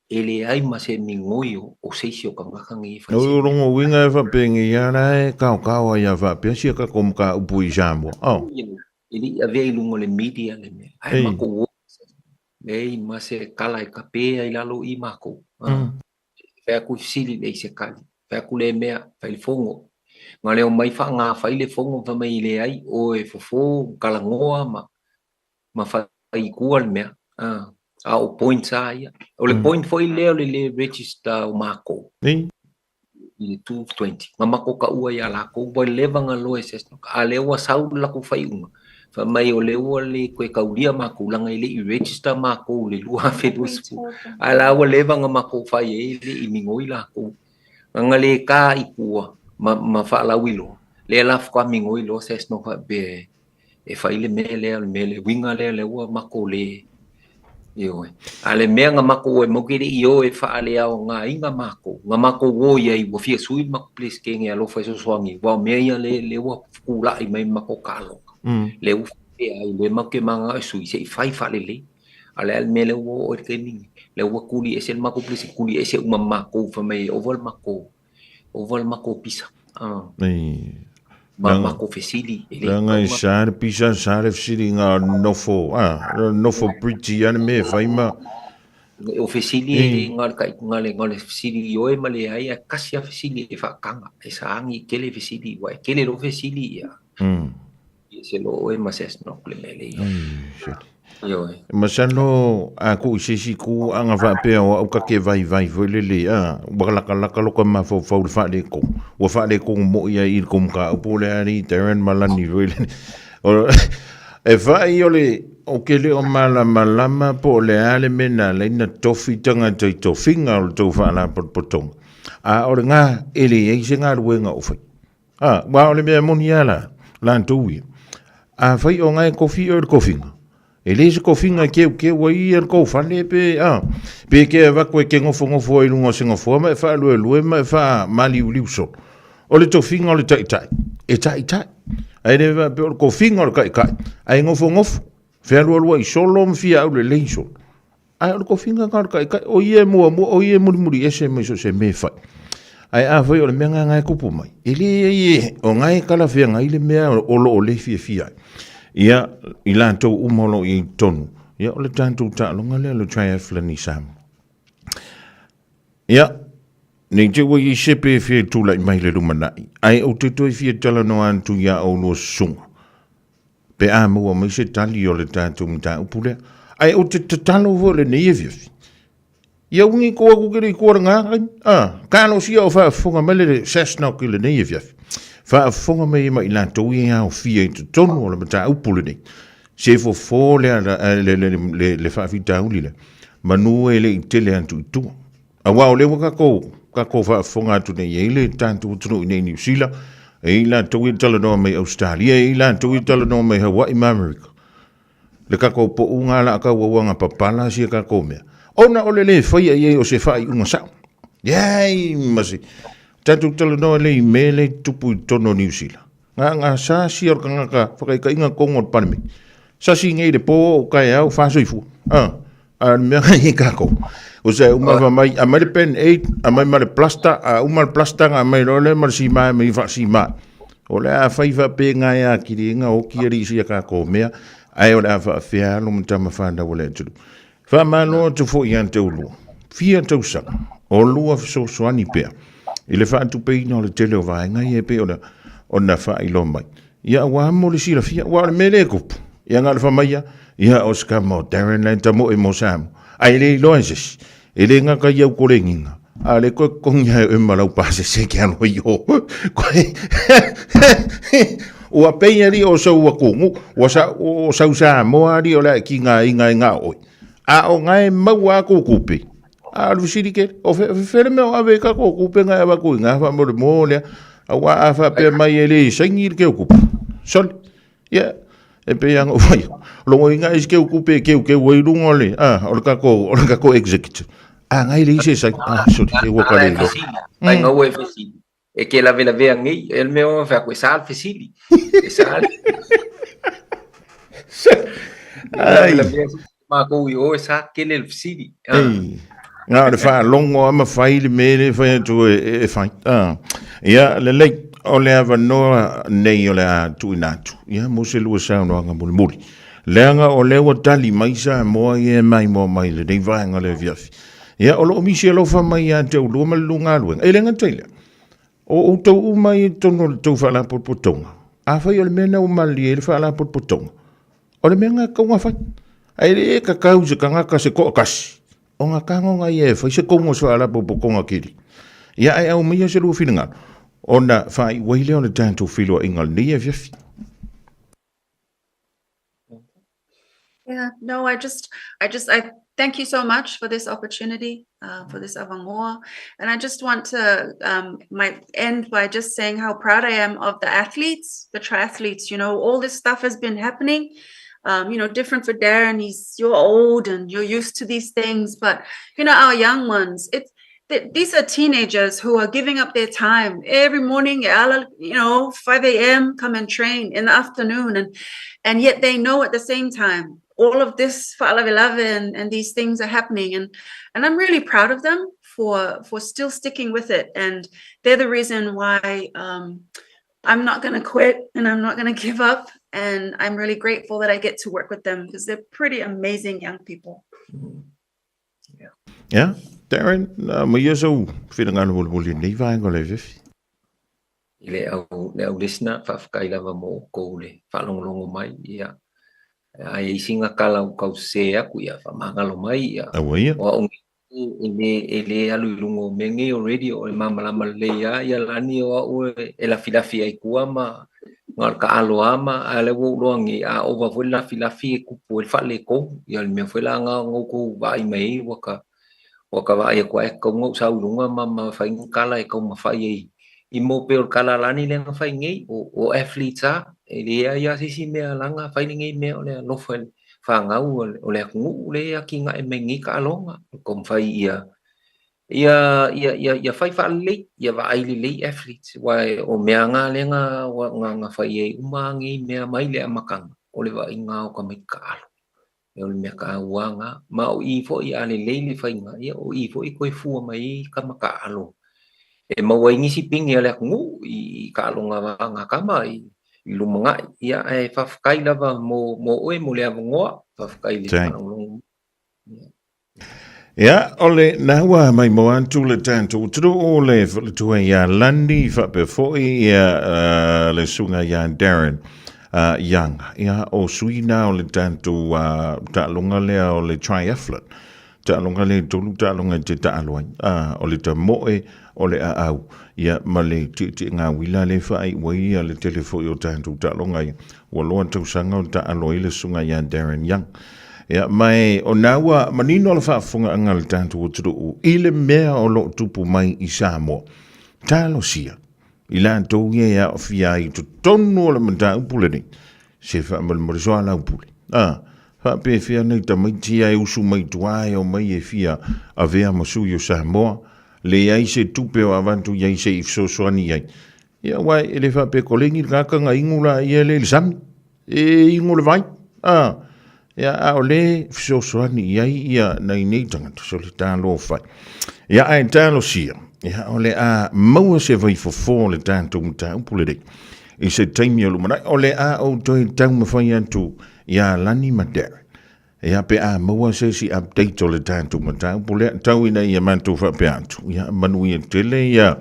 E le ai ma se mingoi o seisi o kangaka ngi whai O se. rongo winga e whapengi ia la e kau kau ai a whapea sia ka kom ka upu i Samoa. Oh. E li a vea i lungo le media le mea. Ai Ei. ma kou o. Ei ma se kala e kapea i lalo i mā kou. Whea ku sili le i se kali. Whea ku le mea, whai le fongo. Ngā leo mai wha ngā whai le fongo wha mai le ai o e fofo, kalangoa ma whai kua le mea. A o point a ia. O le point foi leo le le register o mā kou. I le 220. Ngā mako ka ua ia la kou, wai lewa ngā loe se snoka. A leo a sau la ku whai unga. Wha mai o leo le koe kaulia mā kou, langa i le i register mā kou le lua whenua supu. A la ua lewa ngā mā kou whai e le i mingoi la kou. Ngā le ka i kua ma wha lau i loa. Le la whaka mingoi loa se snoka be e whai le mea lea, le mea le winga lea le ua mā kou le. Ioe. A le mea ngā mako e maukere i o e whaale au ngā inga mako. Ngā mako o ia i wafia sui mako place kenge alofa e sosoangi. Wao mea ia le ua kula i mai mako kaloka. Le ua whea i le mako e manga e sui se i whai whaale le. A le al mea le ua o e te mingi. Le ua kuli e se mako place kuli e se uma mako wha mai oval mako. Oval mako pisa. Ma makou fesili e le Leaga e sa le pisa, sa le fesiliga nofo, a, nofo pretty lava le mea e fai ma. O fesili e le iga o le kai, ga le, ga le fesili i oe ma leai, ae kasi lava fesili e faataga, e saagi tele fesili, ua e tele loa fesili ia. Ia se loa oe ma Cessnock le mea lea. Ioe. Masalo a tuu i se isi itu a na faapea o au ta te vaivai foi lele a, ua lakalaka lota mafaufau i le faaletonu, ua faaletonu moi lava i i le tou mataupu lea alii Darren ma Lani foi lele. E fai o le, ou te le o malamalama po o le a le mea na ala ai ona tofi tagata i tofiga o le tou faalapotopotoga, a o lena e leai se galuega o faia. A, aua o le mea moni lava la, latou ia, afai o na e tofi oe i le tofiga, e le se tofiga e keukeu ai ia le tou fale pe, a, pe te avatu e te nofonofo ai i luga o se nofoa ma e faaluelue ma e faamaliuliu solo. O le tofiga o le taitai, e taitai. Ae le faapea o le tofiga o le taitai, ae nofonofo, fealualuai solo ma fia aulelei solo. Ae o le tofiga lena o le taitai, o ia e muamua, o ia e mulimuli ese mai so o se mea e fai. Ae afai o le mea lena e tupu mai, e leai e, o lena e talafeagai le mea o lo o le fiafia ai. Ia, i latou uma o lo o i ai i totonu, ia o le tatou taaloga lea o le triathlon i Samoa. Ia, ne i te i ua i ai se pe fia tulai mai i le lumanai, ae ou te toe fia talanoa atu iā oulua susuga, pe a maua mai se tali o le tatou mataupu lea. Ae ou te tatalo foi lenei afiafi, ia uni tou atu ke le i tua le gā kaimi, a, talosia o faafofoga mai le Cessnock i lenei afiafi. Faafofoga mai ai ma i latou ia e aofia i totonu o le mataupu lenei. Se fofo le, le, le, le, le faafitauli lea, manu e le i tele atu i tua. Aua o lea ua tatou, tatou faafofoga atu nei, e i ai le tatou atunuu i nei Niu Sila, e i ai latou ia e talanoa mai Ausetalia, e i ai latou ia e talanoa mai Hawaii ma Amerika. Le tatou pouga la tau auaga papala sia tatou mea. Ona o le le faia i ai o se faaiuga sao. Leai ma se. Tatou talanoa lea i mea lea e tupu i totonu o Niu Sila. Nga nga sasi o le tagata whakaikainga kongo o le Parliament. Sasi nei le pō o kaeao whāsoifua. Ah, a le mea ngai kākou. O se uma fa mai, a mai le pen 8, a mai ma le plaster, a uma le plaster nga mai loa le ma le sima mai wha sima. O le a whai wha pe ngai a kiri nga o ki ari isi a kākou mea, ae o le a wha whia alo ma tama whanau o le aturu. Faamalo atu foi ia te oulua. Fia tausaga, o lua fesoasoani pea i le faatupeina o le tele o vaega ia e pei ona ona faailoa mai. Ia aua mo le silafia, aua o le mea lea e tupu. Ia na o le fai mai lava, ia o se tama o Darren la e tamoe mo Samoa. Ae le iloa e se isi. E le gata i au kolegiga, a o lea toe totogi lava e oe ma lau pasese e te alo ai i o. Ua pei alii o sau atunuu, ua sa, o sau Samoa alii o le a e tigaina ai na o oe. A o na e maua atu tupe, a o le fesili tele, o fe, fe le mea o ave i tatou tupe na e avatu i na faamolemole, aua a faapea mai e le saini le keukupu, sole, ia, e pei lava ona ou fai atu, logoina ai se keukupe e keukeu ai i luga o le, a, o le tatou, o le tatou executive. A na e leai se saini, a, sole, e ua ka le iloa. Ai gaua e fesili. E ke lavelavea nei, e le mea o fai atu, e sa le fesili. E sa le. Ai. Lavelavea makou i o, e sa tele le fesili. Ah. Ei. Na o le faalogo lava ma fai le mea lea e fai atu e fai. Ah. Ia, lelei, o le avanoa nei o le a tuuina atu. Ia, mo se lua saunoaga mulimuli. Leaga o lea ua tali mai Samoa ia e maimoa mai i lenei vaega o le afiafi. Ia, o lo o misi alofa mai ia te oulua ma le lua galuega. E le gata i lea, o outou uma ia i totonu o le tou faalapotopotoga, afai o le mea lena ua malilie ai le faalapotopotoga, o le mea lena e tatau ona fai. Ae le tatau i se tagata se toatasi ona tago ia e fai se tonu o se faalapotopotoga tele. Ia, ae aumaia se lua finagalo ona faaiu ai lea o le tatou feiloaiga o lenei afiafi. Yeah, no, I just, I just, I thank you so much for this opportunity, for this avanoa. And I just want to my end by just saying how proud I am of the athletes, the triathletes. You know, all this stuff has been happening. Different for Darren, he's, you're old and you're used to these things, but you know, our young ones, it's, these are teenagers who are giving up their time every morning, 5 a.m., come and train in the afternoon. And yet they know at the same time, all of this faalavelave and these things are happening. And I'm really proud of them for still sticking with it. And they're the reason why I'm not going to quit and I'm not going to give up. And I'm really grateful that I get to work with them because they're pretty amazing young people. Ia, Darren, aumaia sou finagalo molimoli i lenei vaega o le afiafi. I le au, le au listener, faafetai lava mo outou le faalogologo mai, ia. A i ai sina tala ua tau sese atu, ia faamagalo mai, ia. Aua ia. O au nei, e le, e le alu i luga o mea nei o radio, o le malamalama lelei lava ia lani o au e lafilafi ai i tua ma na o le taalo lava ma, a o lea ua ou iloa nei, a ova foi le lafilafi e tupu ai le faaletonu. Ia o le mea foi la lena na outou vaai mai ai ua ta, ua ta vaai atu ai e tatau ona ou sau i luga ma, ma fai ni tala e taumafai ai i mo pei o le tala a Lani lea na fai nei, o, o athletes lava, e leai lava se isi mea lana fai lenei mea o le alofa i le fanau o le atunuu lea e atinae mai nei taaloga. O le taumafai ia, ia, ia, ia, ia fai faalelei, ia vaai lelei athletes, aua o mea na lea na, na, na fai ai uma nei mea mai le amataga, o le vaaiga o tamaiti taalo. O le mea taua lena. Ma o i foi a lelei le faiga, ia o i foi toe fua mai ai tama taalo e maua ai nisi pine a le atunuu i taaloga vagatama i lumanai. Ia ae faafetai lava mo mo oe mo le avanoa, faafetai i le faalogologo. Ia, o le na ua maimoa atu le tatou atunuu o le faletua ia Lani faapea foi ia le susuga ia Darren Young. Ia, o sui na o le tatou taaloga lea o le triathlon. Taaloga lea e tolu taaloga e te taalo ai. O le tamoe, o le aau, ia ma le tietiegaui la lea e faaiu ai ia le tele foi o tatou taaloga ia. Ua loa tausaga o taalo ai le susuga ia Darren Young. Ia, ma e, o na ua manino le faafofogaaga a le tatou atunuu i le mea o lo o tupu mai i Samoa. Talosia i latou ia e aofia ai i totonu o le mataupu lenei, se faamolemole soalaupule. A, faapefea nei tamaiti ia e usu mai tua e omai e fia avea ma sui o Samoa, leai se tupe o avatu i ai se i fesoasoani i ai. Ia, aua e le faapea koleni le tagata na inu laia lea i le sami, e inu le vai. A, ia, a o le fesoasoani i ai ia nai nei tagata, so le talofa ai. Ia, ae talosia, ia, o le a maua se vaifofo o le tatou mataupu lenei. I se taimi o lumanai, o le a ou toe taumafai atu ia Lani ma Darren. Ia, pe a maua se isi update o le tatou mataupu lea, tau ina ia matou faapea atu. Ia, manuia tele ia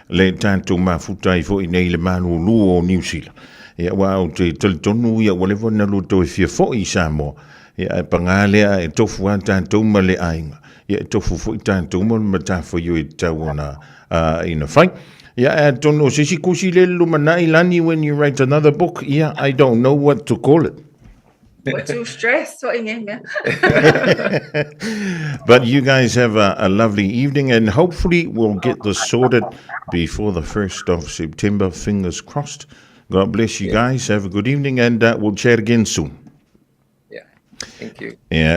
le tatou mafuta ai foi nei i le malūlū o Niu Sila. Ia, aua ou te talitonu ia ua leva ona lua toe fia foi i Samoa. Ia, ae pagā lea e tofu lava tatou ma le aiga. Ia, e tofu foi tatou ma le matafaioi e tatau ona ina fai. Ia, ae atonu o se isi kusi lea i le lumanai, Lani, when you write another book, ia, I don't know what to call it. We're too stressed. What in here? But you guys have a lovely evening, and hopefully we'll get this sorted before the 1st of September. Fingers crossed. God bless you guys. Have a good evening, and we'll chat again soon. Yeah. Thank you. Yeah.